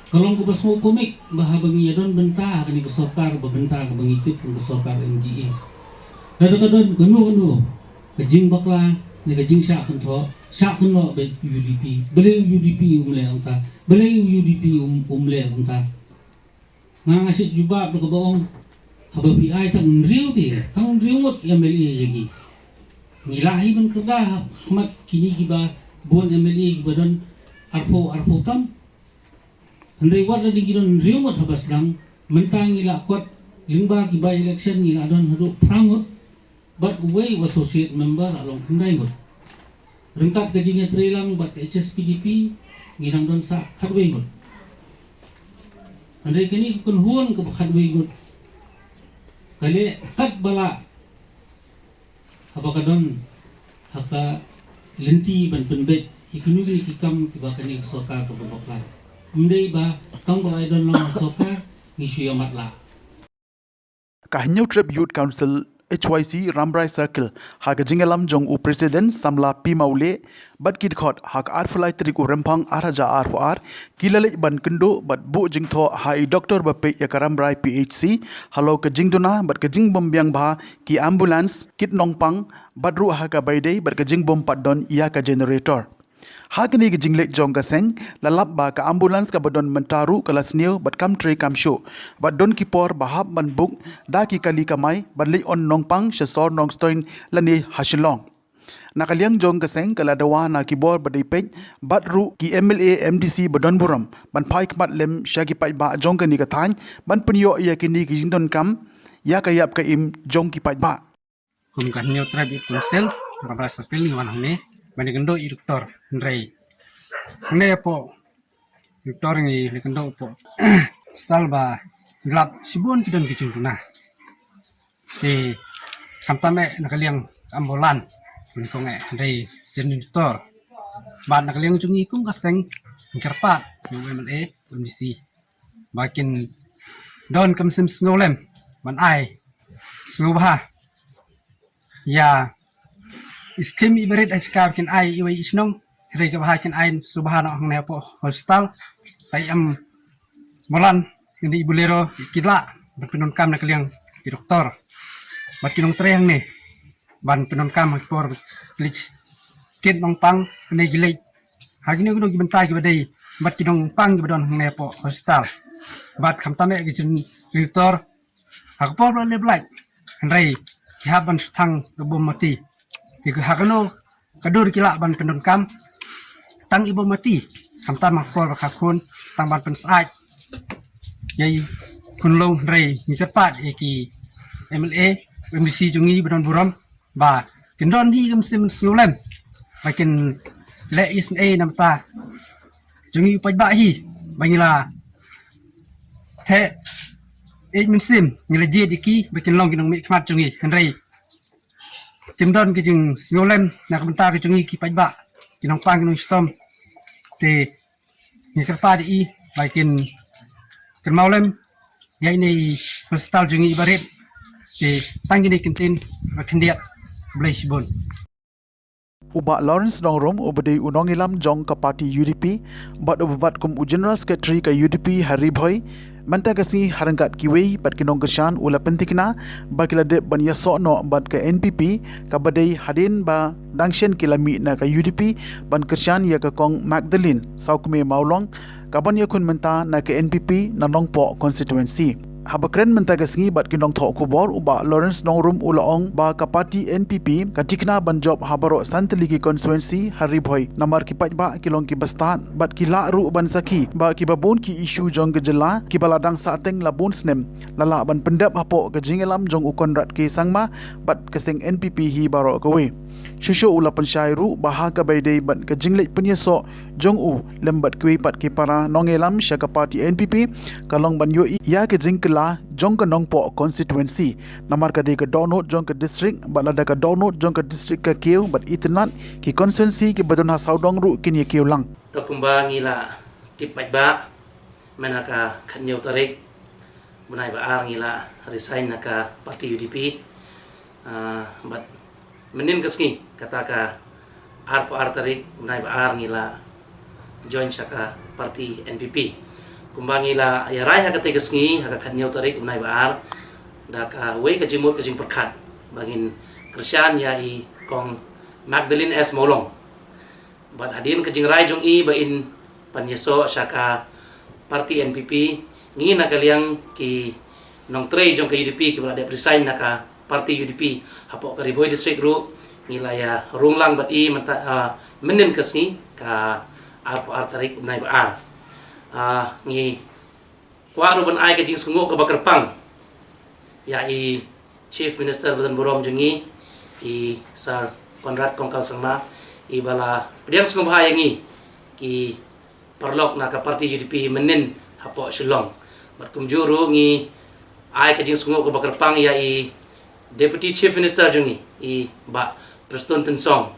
Ka long kaba sngewkomik ba haba ngi ïa don bynta ha kane ka sorkar, ba bynta kaba ngi tip kum ka sorkar M D A, lada ka don kano kano ka jingbakla ne ka jingshah kynthoh, shah kynnoh bad U D P. Balei U D P um leh kumta? Balei U D P um, um leh kumta? Nga nga shu jubab da kaba ong, haba phi ai tang hynriew te, tang hynriew ngut M L A ïa ki. Ngi lah hi ban kyrda ha khmat kine kiba bun M L A kiba don arphew, arphew tam. Hynrei wat la dei ki don hynriew ngut haba sdang, mynta ngi la kot lyngba ki by election ngi la don haduh phra ngut. Bad uwei u associate member la long khyndai ngut. Ryngkat ka jingïatreilang bad ka H S P D P ngi dang don sa khatwei ngut. Hynrei kane ka kynhun kaba khatwei ngut ka leh katba lah haba ka don ha ka lynti ban pynbeit ïa kino kino ki kam kiba kane ka sorkar kaba bakla. Ym dei ba tang ba la don lang ha sorkar ngi shu ïa matlah. Ka Hynñiewtrep Youth Council, H Y C, Rambrai Circle, ha ka jingïalam jong u President samla P Mawlieh bad ki dkhot, ha ka arphew lai tarik u Rymphang ar hajar arphew ar, ki la leit ban kynduh bad buh jingthoh ha i doktor ba peit ïa ka Rambrai P H C halor ka jingduna bad ka jingbym biang bha ki ambulance, kit nongpang, bad ruh ha kaba ïadei bad ka jingbym pat don ïa ka generator. Ha kane ka jingleit jong ka seng, la lap ba ka ambulance kaba don mynta ruh ka la sniew bad kam trei kam shuh. Bad don ki por ba hap ban book da ki kali kamai ban leit on nongpang sha sor Nongstoiñ lane ha Shillong. Na ka liang jong ka seng, ka la dawa na ki bor ba dei peit bad ruh ki M L A, M D C ba don burom ban phai khmat lem sha ki paidbah jong kane ka thaiñ ban pynïoh ïa kine ki jingdonkam ïa ka ïap ka im jong ki paidbah. Kum ka Hynñiewtrep Youth Council, Rambrai Circle, ngi wan hangne ban ïakynduh ïa i doktor, hynrei hangne hapoh doktor ngi la ïakynduh hapoh hospital ba ngi lap shibun ki don ki jingduna. Te khamtam eh na ka liang ka ambulance, nyngkong eh hynrei jong i doktor. Bad na ka liang jong ngi kum ka seng, ngi kyrpad ïa u M L A, M D C ba kin don ka mynsiem sngewlem ban ai sngewbha ïa i skim iba rit ha jaka ba kin ai iwei i shnong, hynrei kaba ha kin ai sngewbha noh hangne hapoh hospital. Ai ambulance, kine i Bolero, ki lah ban pyndonkam na ka liang ki doktor bad ki nongtrei hangne ban pyndonkam ha ki por ba ki leit kit nongpang, kine ki leit ha kino kino ki bynta kiba dei bad ki nongpang kiba don hangne hapoh hospital. Bad khamtam eh ki jingriewtor ha ka por ba la leh blai, hynrei ki hap ban shah tang ka bom mati. Te ha kano ka dur ki lah ban pyndonkam tang i bom mati, khamtam ha ka por ba ka khun, tang ban pynsyaid ïa i khunlung. Hynrei ngi kyrpad ïa ki MLA, MDC jong ngi ba don burom ba kin don hi ka mynsiem sngewlem ba kin leh isynei na bynta jong ngi u paidbah hi, ba ngi la theh ïeit mynsiem, ngi la jied ïa ki ba kin long ki nongmihkhmat jong ngi. Hynrei kim don ki jingsngewlem na ka bynta ka jong ngi ki paidbah, ki nongpang ki nongshitom. Te ngi kyrpad ïa i ba kin kynmaw lem ïa ine i hospital jong ngi i ba rit. Te tang kine ki ktien ba khyndiat. Khublei shibun. U Bah Lawrence Nongrum uba dei u nongïalam jong ka party UDP bad uba bat kum u General Secretary ka UDP ha Ri Bhoi, mynta ka sngi ha ryngkat kiwei pat ki nongkyrshan u la pynthikna ba ki la dep ban ïasoh noh bad ka NPP, kaba dei hadien ba dang shen ki la mih na ka UDP ban kyrshan ïa ka Kong Magdalene Sawkmie Mawlong, kaban ïakhun mynta na ka NPP na Nongpoh constituency. Haba kren mynta ka sngi bad ki nongthoh khubor, u Bah Lawrence Nongrum u la ong ba ka party NPP ka thikna ban jop ha baroh san tylli ki constituency ha Ri Bhoi, namar ki paidbah ki long kiba stad bad ki lah ruh ban sakhi ba kiba bun ki issue jong ka jylla kiba la dang sahteng la bun snem la lah ban pyndep hapoh ka jingïalam jong u Conrad K Sangma bad ka seng NPP hi baroh kawei. Shuh shuh u la pynshai ruh ba ha kaba ïadei bad ka jingleit pynïasoh jong u lem bad kiwei pat ki para nongïalam sha ka party NPP, ka long ban ïohi ïa ka jingkylla jong ka Nongpoh constituency, namar ka dei ka dohnud jong ka district, bad lada ka dohnud jong ka district ka kiew bad itynnad, ki constituency kiba don ha sawdong ruh kin ïakiew lang. To kumba ngi la tip paidbah, mynta ka khathynñiew tarik bnai ba ar ngi la resign na ka party UDP. Ah, bad mynnin ka sngi, kata ka arphew ar tarik bnai ba ar ngi la join sha ka party NPP. Kumba ngi la ïarai ha katei ka sngi, ha ka khathynñiew tarik bnai ba ar, da kawei ka jingmut ka jingpyrkhat ba ngin kyrshan ïa i Kong Magdalene S Mawlong. Bad hadien ka jingrai jong i ba in pynïasoh sha ka party NPP, ngi na ka liang ki nongtrei jong ka UDP kiba la dep resign na ka party UDP hapoh ka Ri Bhoi district ruh, ngi la ïa rung lang bad i mynta, ah, mynnin ka sngi ka arphew ar tarik bnai ba ar. Ah, ngi kwah ruh ban ai ka jingsngewnguh kaba kyrpang ïa i Chief Minister ba don burom jong ngi, i Sir Conrad Kongkal Sangma, iba la pdiang sngewbha ïa ngi ki paralok na ka party UDP mynnin hapoh Shillong. Bad kumjuh ruh ngi ai ka jingsngewnguh kaba kyrpang ïa i Deputy Chief Minister jong ngi, i Bah Prestone Tynsong,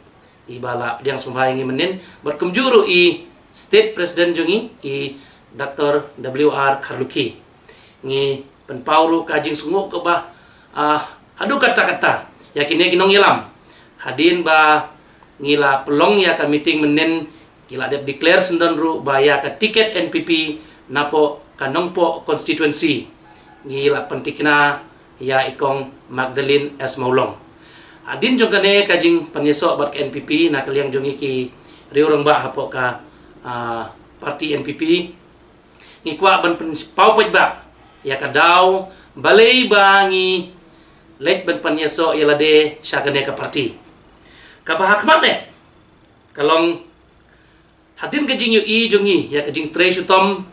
iba la pdiang sngewbha ïa ngi mynnin, bad kumjuh ruh i State President jong ngi, i Doctor W R Kharlukhi. Ngi pynpaw ruh ka jingsngewnguh kaba, ah, haduh katta katta ïa kine ki nongïalam. Hadien ba ngi la pynlong ïa ka meeting mynnin, ki la dep declare syndon ruh ba ïa ka ticket NPP napoh ka Nongpoh constituency ngi la pynthikna ïa i Kong Magdalene S Mawlong. Hadien jong kane ka jingpynïasoh bad ka NPP na ka liang jong ngi ki riew rangbah hapoh ka, ah, party NPP, ngi kwah ban pynpaw paidbah ïa ka daw balei ba ngi leit ban pynïasoh ïa lade sha kane ka party. Kaba hakhmat eh ka long hadien ka jingïohi jong ngi ïa ka jingtrei shitom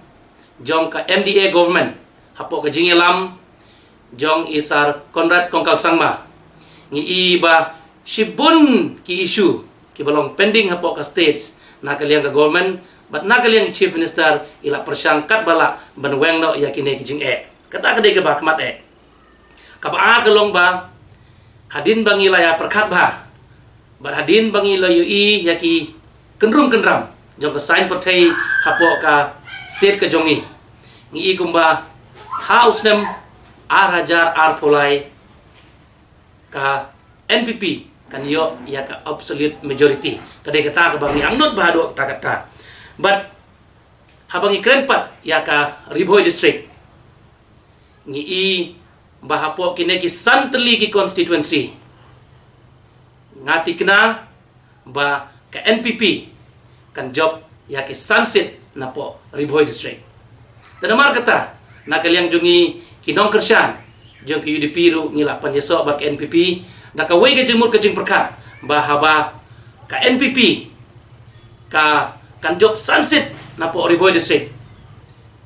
jong ka MDA government hapoh ka jingïalam jong i Sir Conrad Kongkal Sangma, ngi i ba shibun ki issue kiba long pending hapoh ka states na ka liang ka government bad na ka liang Chief Minister i la pyrshang katba lah ban weng noh ïa kine ki jingeh. Kata ka dei kaba hakhmat eh. Kaba ar ka long ba hadien ba ngi la ïa pyrkhat bha bad hadien ba ngi la ïohi ïa ki kynrum kynram jong ka saiñ pyrthei hapoh ka state ka jong ngi, ngi i kumba ha u snem ar hajar arphew lai ka NPP kan ïoh ïa ka absolute majority. Ka dei kata kaba ngi angnud bha haduh katta katta. Bad haba ngi kren pat ïa ka Ri Bhoi district, ngi i ba hapoh kine ki san tylli ki constituency, nga thikna ba ka NPP kan jop ïa ki san seat napoh Ri Bhoi District. Te namar kata, na ka liang jong ngi ki nongkyrshan jong ka U D P ruh ngi la pynïasoh bad ka N P P da kawei ka jingmut ka jingpyrkhat ba haba ka N P P ka kan jop san seat napoh Ri Bhoi District,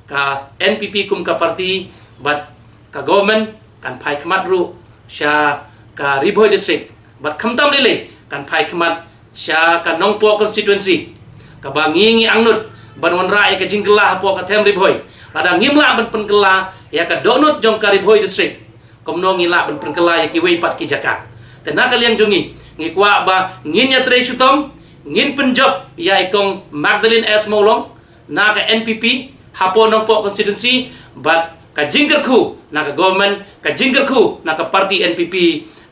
ka N P P kum ka party bad ka government kan phai khmat ruh sha ka Ri Bhoi District, bad khamtam lei lei kan phai khmat sha ka Nongpoh constituency, kaba ngi ngi angnud ban wanrah ïa ka jingkylla hapoh ka them Ri Bhoi. Lada ngim lah ban pynkylla ïa ka dohnud jong ka Ri Bhoi District, kumno ngi lah ban pynkylla ïa kiwei pat ki jaka? Te na ka liang jong ngi, ngi kwah ba ngin ïatrei shitom, ngin pynjop ïa i kong Magdalene S Mawlong na ka N P P hapoh Nongpoh constituency, bad ka jingkyrkhu na ka government, ka jingkyrkhu na ka party N P P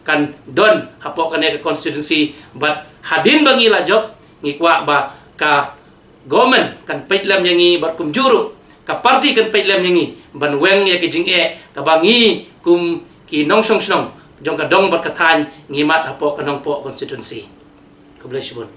kan don hapoh kane ka constituency, bad hadien ba ngi la jop, ngi kwah ba ka government kan peit lem ïa ngi, bad kumjuh ruh ka party kan peit lem ïa ngi ban weng ïa ka jingeh kaba ngi kum ki nongshong shnong jong ka dong bad ka thaiñ ngi mad hapoh ka Nongpoh constituency. Khublei shibun.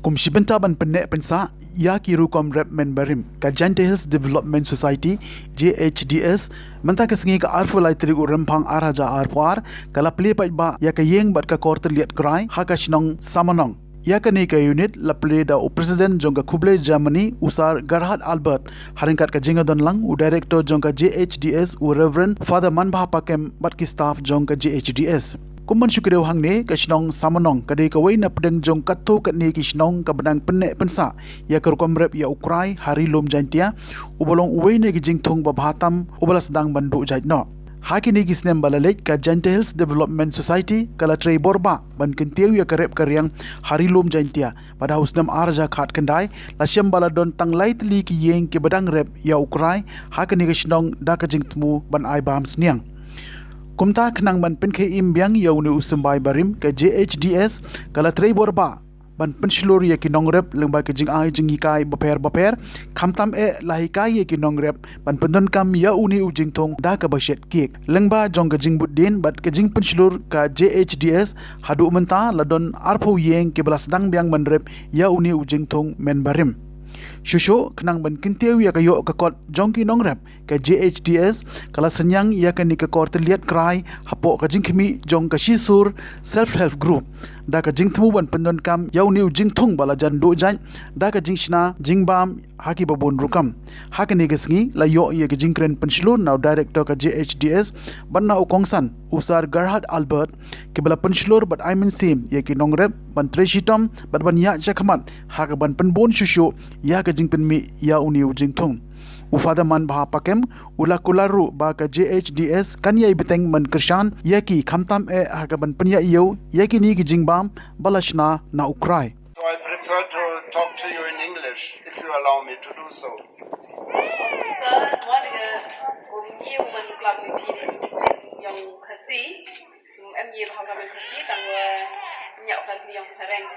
Kum shi bynta ban pynneh pynsah ïa ki rukom rep mynbarim, ka Jaintia Hills Development Society, J H D S, mynta ka sngi ka arphew lai tarik u Rymphang ar hajar arphew ar, ka la plie paidbah ïa ka ïing bad ka kor tylliat krai ha ka shnong Samanong. Ïa kane ka unit la plie da u president jong ka Khublei Germany, u Sir Gerhard Albert, ha ryngkat ka jingïadonlang u director jong ka J H D S, u Reverend Father Manbha Pakem, bad ki staff jong ka J H D S. Kum ban shu kdew hangne, ka shnong Samanong ka dei kawei na pdeng jong katto katne ki shnong kaba dang pynneh pynsah ïa ka rukom rep ïa u krai ha Ri Lum Jaintia, uba long uwei na ki jingthung babha tam uba la sdang ban duh jait noh. Ha kine ki snem ba la leit, ka Jaintia Hills Development Society ka la trei bor bha ban kyntiew ïa ka rep ka riang ha Ri Lum Jaintia, bad ha u snem ar hajar khatkhyndai la shem ba la don tang lai tylli ki ïing kiba dang rep ïa u krai ha kane ka shnong da ka jingthmu ban ai bam sniang. Kumta, khnang ban pynkhie im biang ïa une u symbai barim, ka J H D S ka la trei bor bha ban pynshlur ïa ki nongrep lyngba ki jingai jinghikai bapher bapher, khamtam eh la hikai ïa ki nongrep ban pyndonkam ïa une u jingthung da kaba shet kiek. Lyngba jong ka jingbud dien bad ka jingpynshlur, ka J H D S haduh mynta la don arphew ïing kiba la sdang biang ban rep ïa une u jingthung mynbarim. Shuh shuh, khnang ban kyntiew ïa ka ïoh ka kot jong ki nongrep, ka J H D S ka la synñiang ïa kane ka kor tylliat krai hapoh ka jingkhmih jong ka Shisur Self Help Group, da ka jingthmu ban pyndonkam ïa une u jingthung ba la jan duh jait da ka jingshna jingbam ha kiba bun rukom. Ha kane ka sngi la ïoh ïa ka jingkren pynshlur na u director ka J H D S bad na u kongsan, u Sir Gerhard Albert, kiba la pynshlur bad ai mynsiem ïa ki nongrep ban trei shitom bad ban ïaid shakhmat ha kaban pynbun shuh shuh ïa ka jingpynmih ïa une u jingthung. U Father Manbha Pakem u la kular ruh ba ka J H D S kan ïai bteng ban kyrshan ïa ki, khamtam eh ha kaban pynïaid ïew ïa kine ki jingbam ba la shna na u krai. So I prefer to talk to you in English, if you allow me to do so. Sir, mo da ka kum ñiew ban klam ïa phi na ki ktien ïong Khasi. Kum em ñiew ba ha ka Khasi tang wa ñiew ka ktien ïong Phareng.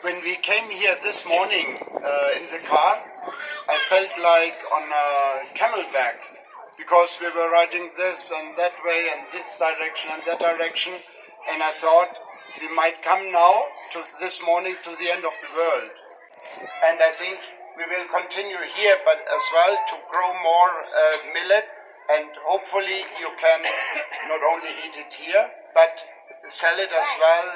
When we came here this morning, uh, in the car, I felt like on a camelback, because we were riding this and that way and this direction and that direction, and I thought we might come now to this morning to the end of the world. And I think we will continue here, but as well to grow more, uh, millet, and hopefully you can not only eat it here, but sell it as well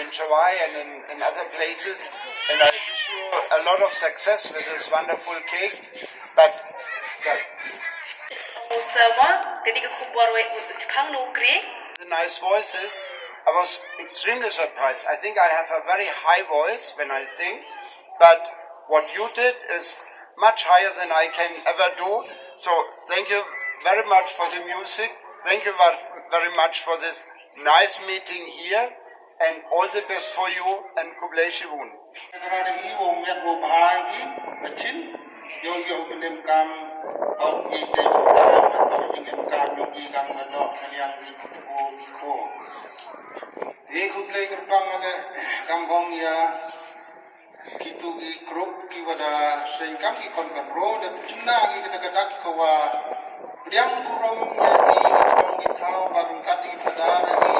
in Jowai and in, in other places. And I wish you a lot of success with this wonderful cake. But, but Sawa, kane ka khubor wei u Japan no kri. The nice voices. I was extremely surprised. I think I have a very high voice when I sing, but what you did is much higher than I can ever do. So thank you very much for the music. Thank you ver-, very much for this nice meeting here. And all the best for you and Khublei Shibun. Ka ra da i wong miat wo bha i ka chin. Yo yo ka lem kam. Au ki te su ta ma to jing em kam yo ki kam ma no ka liang i ko i ko. I Khublei ka pang ma le kam hong ya. Kitu ki group ki wada seng kam ki kon kan ro da chimna ki kata kata ka wa. Priang kurong ya i ki chong ki thau barung kat i pada i.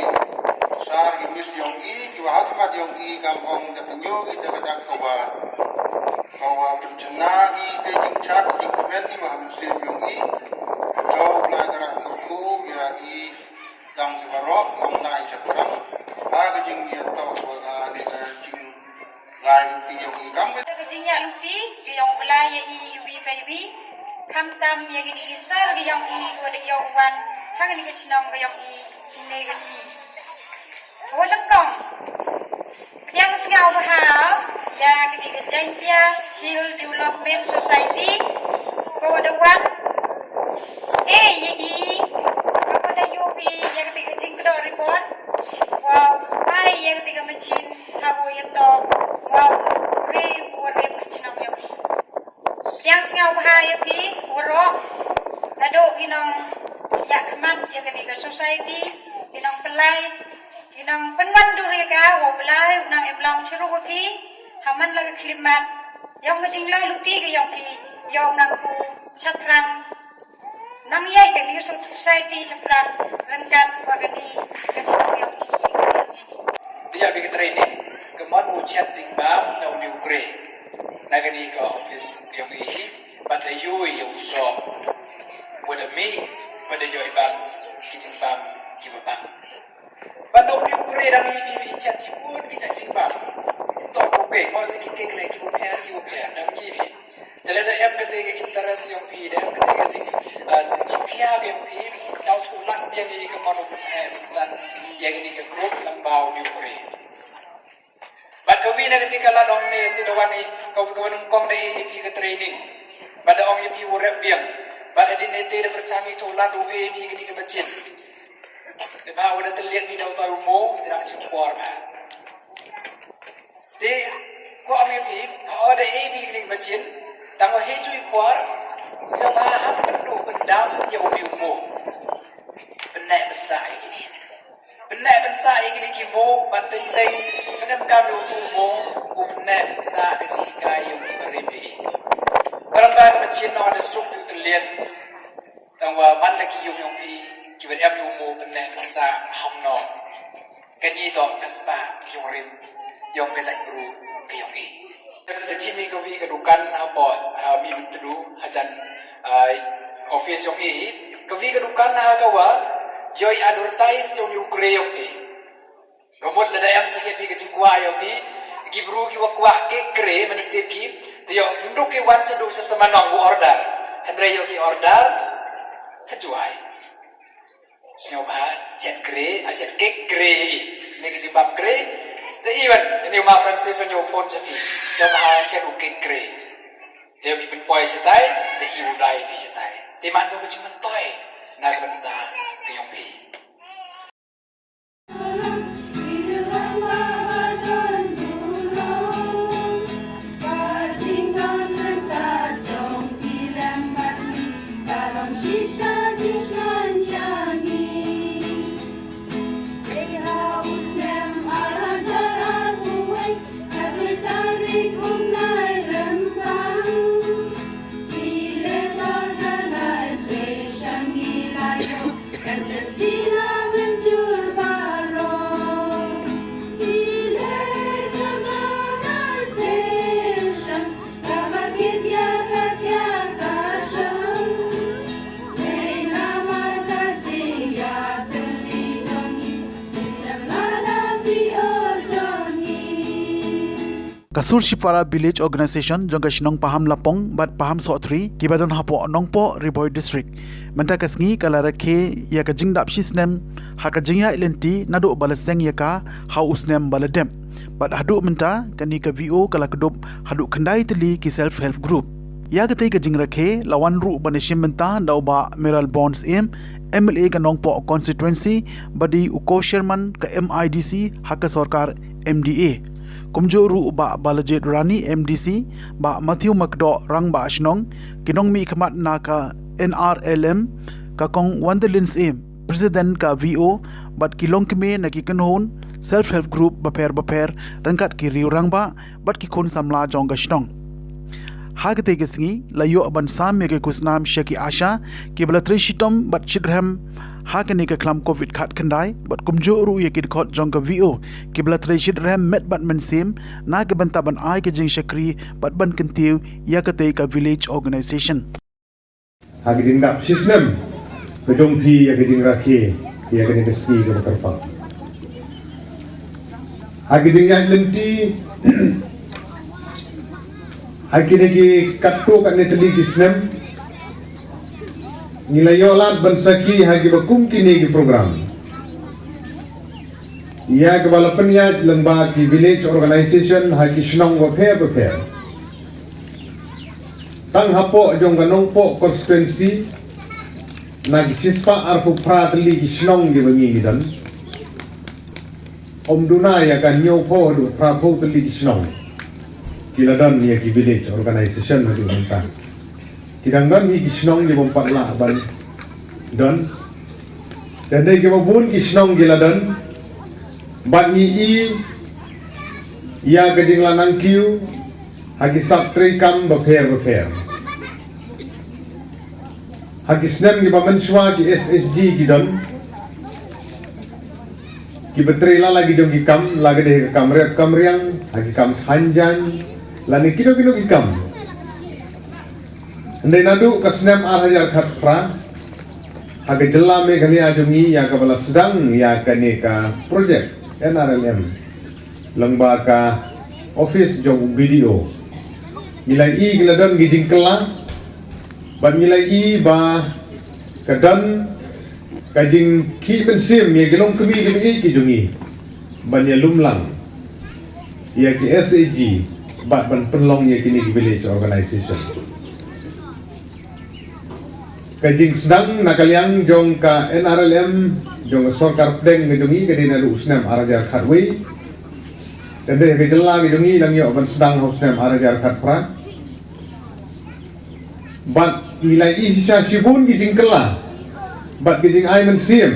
Sar ki mis yong i ki Ïa to ba la ne ka jing lai lynti ïa u kam ka jingïaid lynti ka ïong u Blei ïa i iwi pa iwi. Khamtam ïa kine ki sar ka ïong i ko da ïong wan ha kane ka chnong ka ïong i kine ka sngi. Ko nyngkong pdiang sngewbha ïa kane ka Jaintia Hill Development Society ko da wan. Eh, ïa i ko da ïoh ïa kane ka jingkdoh ribon. Wow, ai ïa kane ka machine ha u ïa to. Wow, re u re pa chnong ïa i. Pdiang sngewbha ïa phi waroh. Naduh ki nongïakhmat ïa kane ka society, ki nongpynlait, ki nongpynwandur ïa ka, wow Blei u nang im lang shuh ruh ïa phi. Ha man la ka khyllipmat ïong ka jinglai lynti ka ïong phi, ïong nang ku shaphrang. Nang ïai kane ka society shaphrang ryngkat bad kane ka chnong ïong i. Ïa phi ka training ka mon u chet jingbam na u niu kre na kane ka office ïong i. Bad da ïoh ïa u soh wa da mih bad da ïoh i bam ki jingbam ki ba bam. Bad da u niu kre dang i phi i chet jibun ki chet jingbam. To u kre ko si ki kek le ki u pher ki u pher dang i phi. Te lada em kata ka interest ïong phi, da em kata ka jing, ah, jingphiah ïong phi, da u shu lak biang ïa ka mon u pynheh pynsan ïa kane ka group lang ba u dei u re. Bad ka wi na kata ka lad ong ne si da wan i ka wi ka wan ong kong da i phi ka training. Bad da ong ïa phi u rep biang. Bad hadien ite da pyrchang i to lad u he phi kane ka machine. Te ba u da te liat phi da u toi u mo, te dang shi por ba. Te ko ong ïa phi, ha o da e phi kine ki machine, tang wa he chui por, sngewbha ha pynduh pyndam ïa u mo. Pynneh pynsah ïa kine. Pynneh pynsah ïa kine ki mo, ban teng teng, pynem kam ïa u mo, u pynneh pynsah ka jinghikai ïa u ki barim ïa i. Ka long ba ka machine na o da suk u tyllian. Tang wa man la ki ïung ïong phi ki ban em ïung mo ban leh ban sa ham no. Kani to ka spah ïung rim ïong ka jaitbru ka ïong i. Ka chim i ka wi ka dukan hapoh ha Mihmyntdu hajan, ah, office ïong i. Ka wi ka dukan ha ka wa ïoi advertise ïong i u kre ïong i. Ka mut lada em sa kit phi ka jingkwah ïa phi, ki bru ki wa kwah kek kre mynta ki, te ïoh ym duk ki wan sha duk sha Samanong u order. Hynrei ïoh ki order ha Jowai. Sngewbha chet kre, a chet kek kre ïa i. Ne ka jingbam kre. Te i wan, ne u Ma Francis wan ïoh phone sha phi. Sngewbha chet u kek kre. Te ïoh phi pynpoi shatai, te i u dai phi shatai. Te man u ka jingmyntoi na ka bynta ka ïong phi. Ka Surshipara Village Organization jong ka shnong Paham Lapong bad Paham Sohthri kiba don hapoh Nongpoh Ri Bhoi District mynta ka sngi ka la rakhe ïa ka jingdap shisnem ha ka jingïaid lynti naduh ba la seng ïa ka ha u snem ba la dep. Bad haduh mynta kane ka V O ka la kdup haduh khyndai tylli ki self help group. Ïa katei ka jingrakhe la wan ruh ban ïashim bynta da u Bah Mayralborn Syiem, M L A ka Nongpoh constituency, ba dei u co-chairman ka M I D C ha ka sorkar M D A. Kumjuh ruh u Bah Balajied Rani M D C, Bah Matthew Makdoh Rangbah Shnong, ki nongmihkhmat na ka N R L M, ka Kong Wanderlin Syiem, President ka V O, bad ki longkmie na ki kynhun self help group bapher bapher ryngkat ki riew rangbah bad ki khun samla jong ka shnong. Ha katei ka sngi la ïoh ban sam ïa ki khusnam sha ki ASHA kiba la trei shitom bad shitrhem ha kane ka khlam Covid khatkhyndai bad kumjuh ruh ïa ki dkhot jong ka V O kiba la trei shitrhem met bad mynsiem na ka bynta ban ai ka jingshakri bad ban kyntiew ïa katei ka village organization. Ha ka jingdap shisnem ka jong phi ïa ka jingrakhe ïa kane ka sngi kaba kyrpang. Ha ki jingïaid lynti ha kine ki katto katne tylli ki snem, ngi la ïoh lad ban sakhi ha kiba kum kine ki program ïa kaba la pynïaid lyngba ki village organization ha ki shnong bapher bapher. Tang hapoh jong ka Nongpoh constituency, na ki shispah arphew phra tylli ki shnong kiba ngi ngi don, ym duna ïa ka hynñiewphew haduh phraphew tylli ki shnong ki la don ïa ki village organization haduh mynta. Ki dang don hi ki shnong kiba ym pat lah ban don. Te hynrei kiba bun ki shnong ki la don. Bad ngi i ïa ka jingla nangkiew ha ki sap treikam bapher bapher. Ha ki snem kiba mynshuwa ki S H G ki don kiba trei la la ki jong ki kam, la ka dei ka kam rep kam riang, ha ki kam than jaiñ, lane kino kino ki kam. Hynrei naduh ka snem ar hajar khatphra, ha ka jylla Meghalaya jong ngi ïa kaba la sdang ïa kane ka project N R L M lyngba ka office jong B D O, ngi la i ki la don ki jingkylla, bad ngi la i ba ka don ka jingkhih mynsiem ïa ki longkmie kiba ïeit ki jong ngi ban ïalum lang ïa ki S H G bad ban pynlong ïa kine ki village organization. Ka jingsdang na ka liang jong ka N R L M jong ka sorkar pdeng ka jong ngi ka dei naduh u snem ar hajar khatwei. Te hynrei ka jylla ka jong ngi la ngi ïoh ban sdang ha u snem ar hajar khatphra. Bad ngi la i shisha shibun ki jingkylla bad ki jingai mynsiem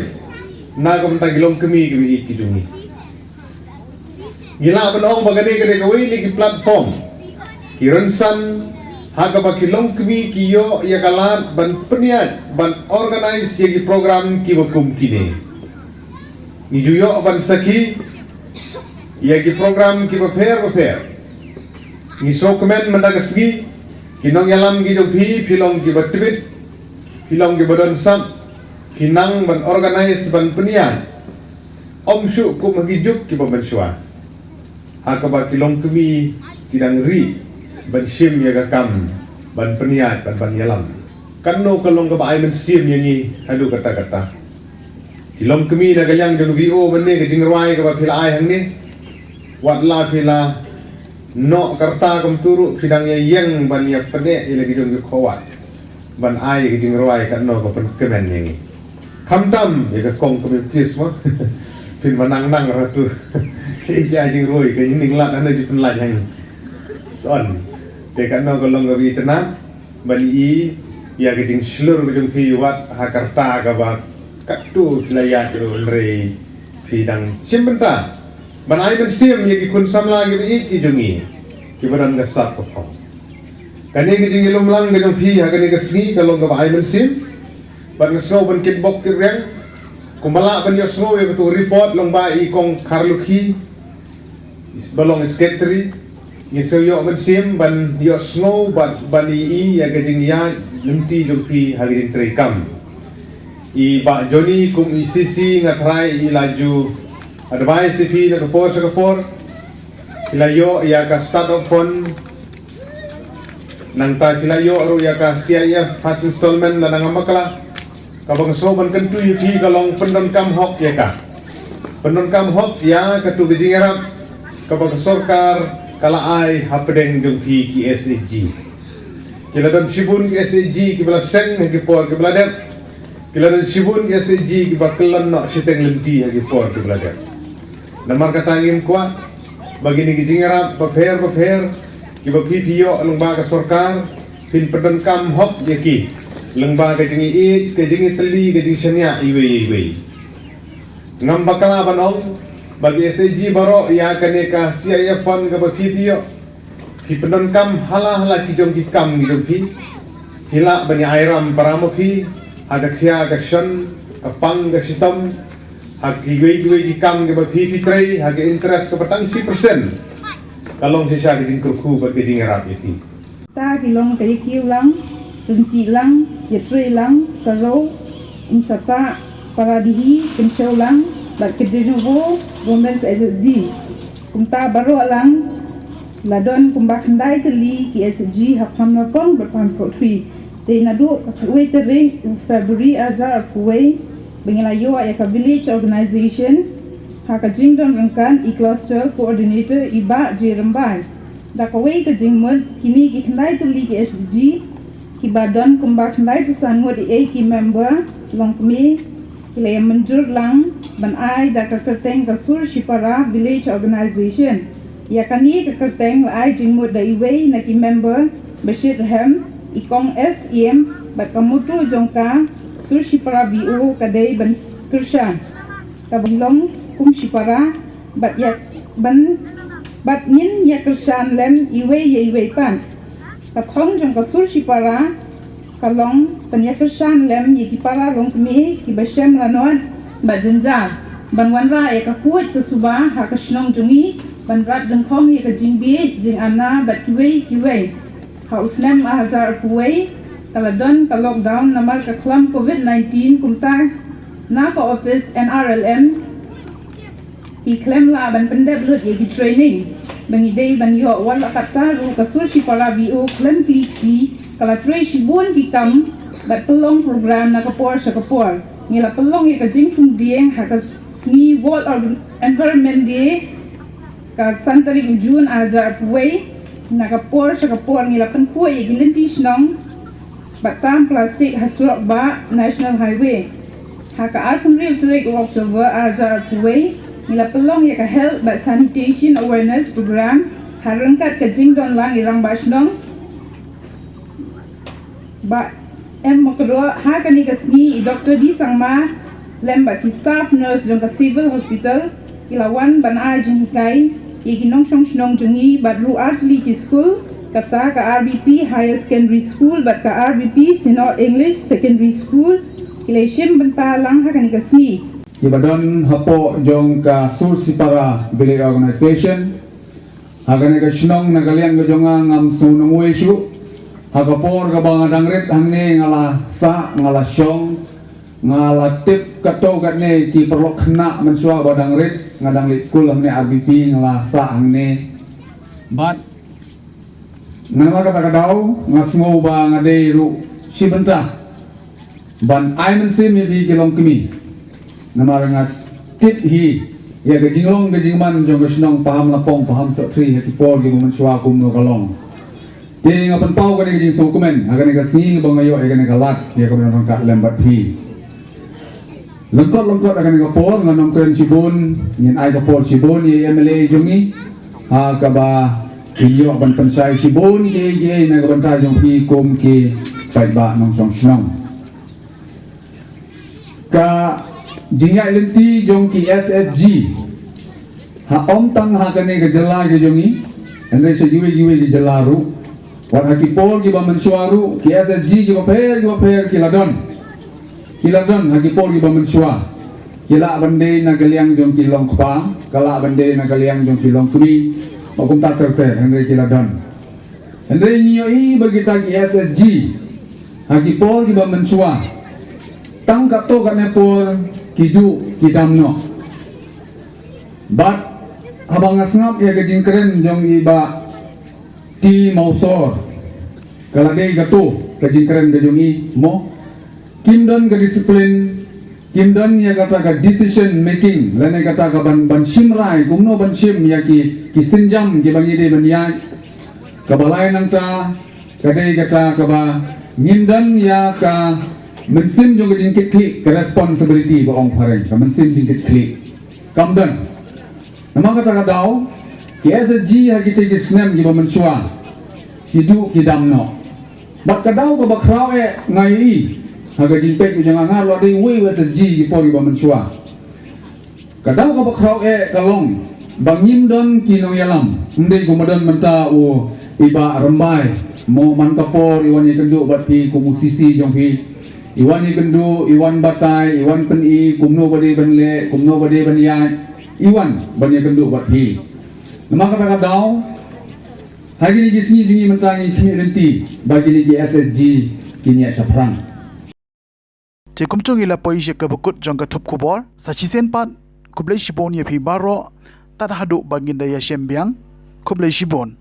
na ka bynta ki longkmie kiba ïeit ki jong ngi. Ngi lah ban ong ba kane ka dei kawei na ki platform, ki rynsan ha kaba ki longkmie ki ïoh ïa ka lad ban pynïaid, ban organize ïa ki program kiba kum kine. Ngi ju ïoh ban sakhi ïa ki program kiba pher bapher. Ngi sngewkmen mynta ka sngi, ki nongïalam ki jong phi, phi long kiba tbit, phi long kiba don sap, phi nang ban organize, ban pynïaid, ym shuh kum ha ki juk kiba mynshuwa ha kaba ki longkmie ki dang rieh ban shim ïa ka kam ban pynïaid, ban, ban ïalam. Katno ka long kaba ai mynsiem ïa ngi haduh katta katta. Ki longkmie na ka liang jong ka V O mynne, ka jingrwai kaba phi la ai hangne, wat la phi la noh ka rta kumta ruh phi dang ïa ïeng ban ïa pyneh ïa la ki jong ki khawat ban ai ïa ka jingrwai, katno ka pynkmen ïa ngi. Khamtam ïa ka kong kmie pis mo. Phin ba nang nang ratu. Shi ïa jingrwai ka ïing lat hana ji pynlait hangne. Son. Te katno ka long kaba itynnad ban i ïa ka jingshlur ka jong phi wat ha ka rta kaba katto phi la ïaid ruh, hynrei phi dang shim bynta ban ai mynsiem ïa ki khun samla kiba ïeit ki jong ngi kiba don ka sap ka phong. Kane ka jingïalum lang ka jong phi ha kane ka sngi ka long kaba ai mynsiem. Bad nga sngew ban kitbok kitrwiang kumba lah ban ïohsngew ïa kato ka report lyngba i kong Kharlukhi, ba long i secretary. Ngi sngew ïoh mynsiem ban ïohsngew bad ban i ïa ka jingïaid lynti jong phi ha ka jingtrei kam. I Bah Johnny kum i C C nga tharai i la ju advice ïa phi na ka por sha ka por. Phi la ïoh ïa ka start-up fund. Nangta phi la ïoh ruh ïa ka C I F first installment lada ngam bakla. Kaba nga sngew ban kyntu ïa phi ka long pyndonkam hok ïa ka. Pyndonkam hok ïa kato ka jingïarap kaba ka sorkar ka la ai hapdeng jong phi ki S H G. Ki la don shibun ki S H G kiba la seng ha ki por kiba la dep. Ki la don shibun ki S H G kiba kyllon noh shiteng lynti ha ki por kiba la dep. Namar kata ngim kwah ba kine ki jingïarap bapher bapher kiba phi phi ïoh lyngba ka sorkar, phin pyndonkam hok ïa ki lyngba ka jingïeit, ka jingïatylli, ka jingshaniah iwei ïa iwei. Ngam bakla ban ong ba ki S H G baroh ïa kane ka C I F fund kaba phi phi ïoh, phi pyndonkam ha la ha la ki jong ki kam ki jong phi. Phi lah ban ïa ai ram para ma phi ha ka khia ka shon, ka pang ka shitom, ha kiwei kiwei ki kam kiba phi phi trei ha ka interest kaba tang shi percent. Ka long shisha ka jingkyrkhu bad ka jingïarap ïa phi. Ta ki long ka ïa kiew lang, rynti lang, ïa trei lang, ka rou, um sata, para dihi, kynshew lang, bad ka dinobo, women's S H G. Kumta baroh lang la don kumba khyndai tylli ki S G ha Pamlapong bad Pamsohthri. Te naduh ka khatwei tarik February arhajar arphew wei ba ngi la ïoh ïa ka village organization ha ka jingdon ryngkat i cluster coordinator i Bah J Rymbai. Da kawei ka jingmut kine ki khyndai tylli ki S G kiba don kumba khyndai phew san ngut ïa ki member longkmie ki la ïa mynjur lang ban ai da ka kyrteng ka Sur Shipara Village Organization. Ïa kane ka kyrteng la ai jingmut da iwei na ki member ba shitrhem i Kong S Ïem bad ka motto jong ka Sur Shipara V O ka dei ban kyrshan ka ban long kum shipara bad ïa ban bad ngin ïa kyrshan lem iwei ïa iwei pat. Ka thong jong ka Sur Shipara ka long ban ïa kyrshan lem ïa ki para longkmie kiba shem lanot bad jynjar ban wanrah ïa ka pud ka suba ha ka shnong jong ngi ban rat dyngkhong ïa ka jingbieit jingana bad kiwei kiwei. Ha u snem arhajar arphew wei ka la don ka lockdown namar ka khlam covid nineteen kumta na ka office N R L M ki khlem lah ban pyndep lut ïa ki training ba ngi dei ban ïoh wat la katta ruh ka Sur Shipara V O khlem kli ki ka la trei shibun ki kam bad pynlong program na ka por sha ka por. Ngi la pynlong ïa ka jingthung dieng ha ka sngi World Environment Day ka san tarik u June arhajar arphew wei. Na ka por sha ka por ngi la pynkhuid ïa ki lynti shnong bad tam plastik ha surok bah National Highway. Ha ka arphew hynriew tarik u October arhajar arphew wei ngi la pynlong ïa ka health bad sanitation awareness program ha ryngkat ka jingdon lang i rangbah shnong Bah M Mokroh. Ha kane ka sngi i Doctor D Sangma lem bad ki staff nurse jong ka Civil Hospital ki la wan ban ai jinghikai ïa ki nongshong shnong jong ngi bad ruh ar tylli ki skul kata ka R B P Higher Secondary School bad ka R B P Synod English Secondary School ki la shim bynta lang ha kane ka sngi. Kiba don hapoh jong ka Sur Shipara Village Organization ha kane ka shnong na ka liang ka jong nga ngam sngew nongwei shuh. Ha ka por kaba nga dang rit hangne nga la sah nga la shong nga la tip katto katne ki paralok khynnah mynshuwa ba dang rit nga dang leit skul hangne R B P nga la sah hangne. Bad namar kata ka daw nga sngew ba nga dei ruh shi bynta ban ai mynsiem ïa phi ki longkmie. Namar nga tip hi ïa ka jinglong ka jingman jong ka shnong Pamlapong Pamsohthri ha ki por kiba mynshuwa kumno ka long. Te nga pynpaw kane ka jingsngewkmen ha kane ka sngi ba nga ïoh ïa kane ka lad ïa kaba nang ryngkat lem bad phi. Lyngkot lyngkot ha kane ka por ngan ym kren shibun, ngin ai ka por shibun ïa i M L A jong ngi ha kaba phi ïoh ban pynshai shibun kiei kiei na ka bynta jong phi kum ki paidbah nongshong shnong. Ka jingïaid lynti jong ki S S G ha ym tang ha kane ka jylla ka jong ngi, hynrei sha kiwei kiwei ki jylla ruh. Wat ha ki por kiba mynshuwa ruh ki S S G kiba pher kiba pher ki la don. Ki la don ha ki por kiba mynshuwa. Ki lah ban dei na ka liang jong ki longkpa, ka lah ban dei na ka liang jong ki longkmie. Ba kumta ter ter hynrei ki la don. Hynrei ngi ïohi ba kita ki S S G ha ki por kiba mynshuwa tang katto katne por ki duh ki dam noh. Bad haba nga sngap ïa ka jingkren jong i Bah T Mawsor ka la dei kato ka jingkren ka jong i mo. Kim don ka discipline, kim don ïa kata ka decision making lane kata ka ban ban shim rai kumno ban shim ïa ki ki sienjam kiba ngi dei ban ïaid. Kaba lai nangta ka dei kata kaba ngim don ïa ka mynsiem jong ka jingkitkhlieh ka responsibility ba ong phareng ka mynsiem jingkitkhlieh. Kam don. Namar kata ka daw ki S S G ha kita ki snem kiba mynshuwa ki duh ki dam noh. Bad ka daw kaba khraw eh nga ïohi ha ka jingpeit ka jong nga nga la dei uwei u S S G ki por kiba mynshuwa. Ka daw kaba khraw eh ka long ba ngim don ki nongïalam, ym dei kumba don mynta u i Bah Rymbai. Mo man ka por i wan ïakynduh bad phi kum u C C jong phi. I wan ïakynduh, i wan batai, i wan pyni kumno ba dei ban leh, kumno ba dei ban ïaid. I wan ban ïakynduh bad phi. Namar kata ka daw ha kine ki sngi jong ngi mynta ngi khmih lynti ba kine ki S S G kin ïaid shaphrang. Te kumjuh ngi la poi sha kaba kut jong ka thup khubor, sa shisien pat khublei shibun ïa phi baroh tad haduh ba ngin da ïashem biang. Khublei shibun.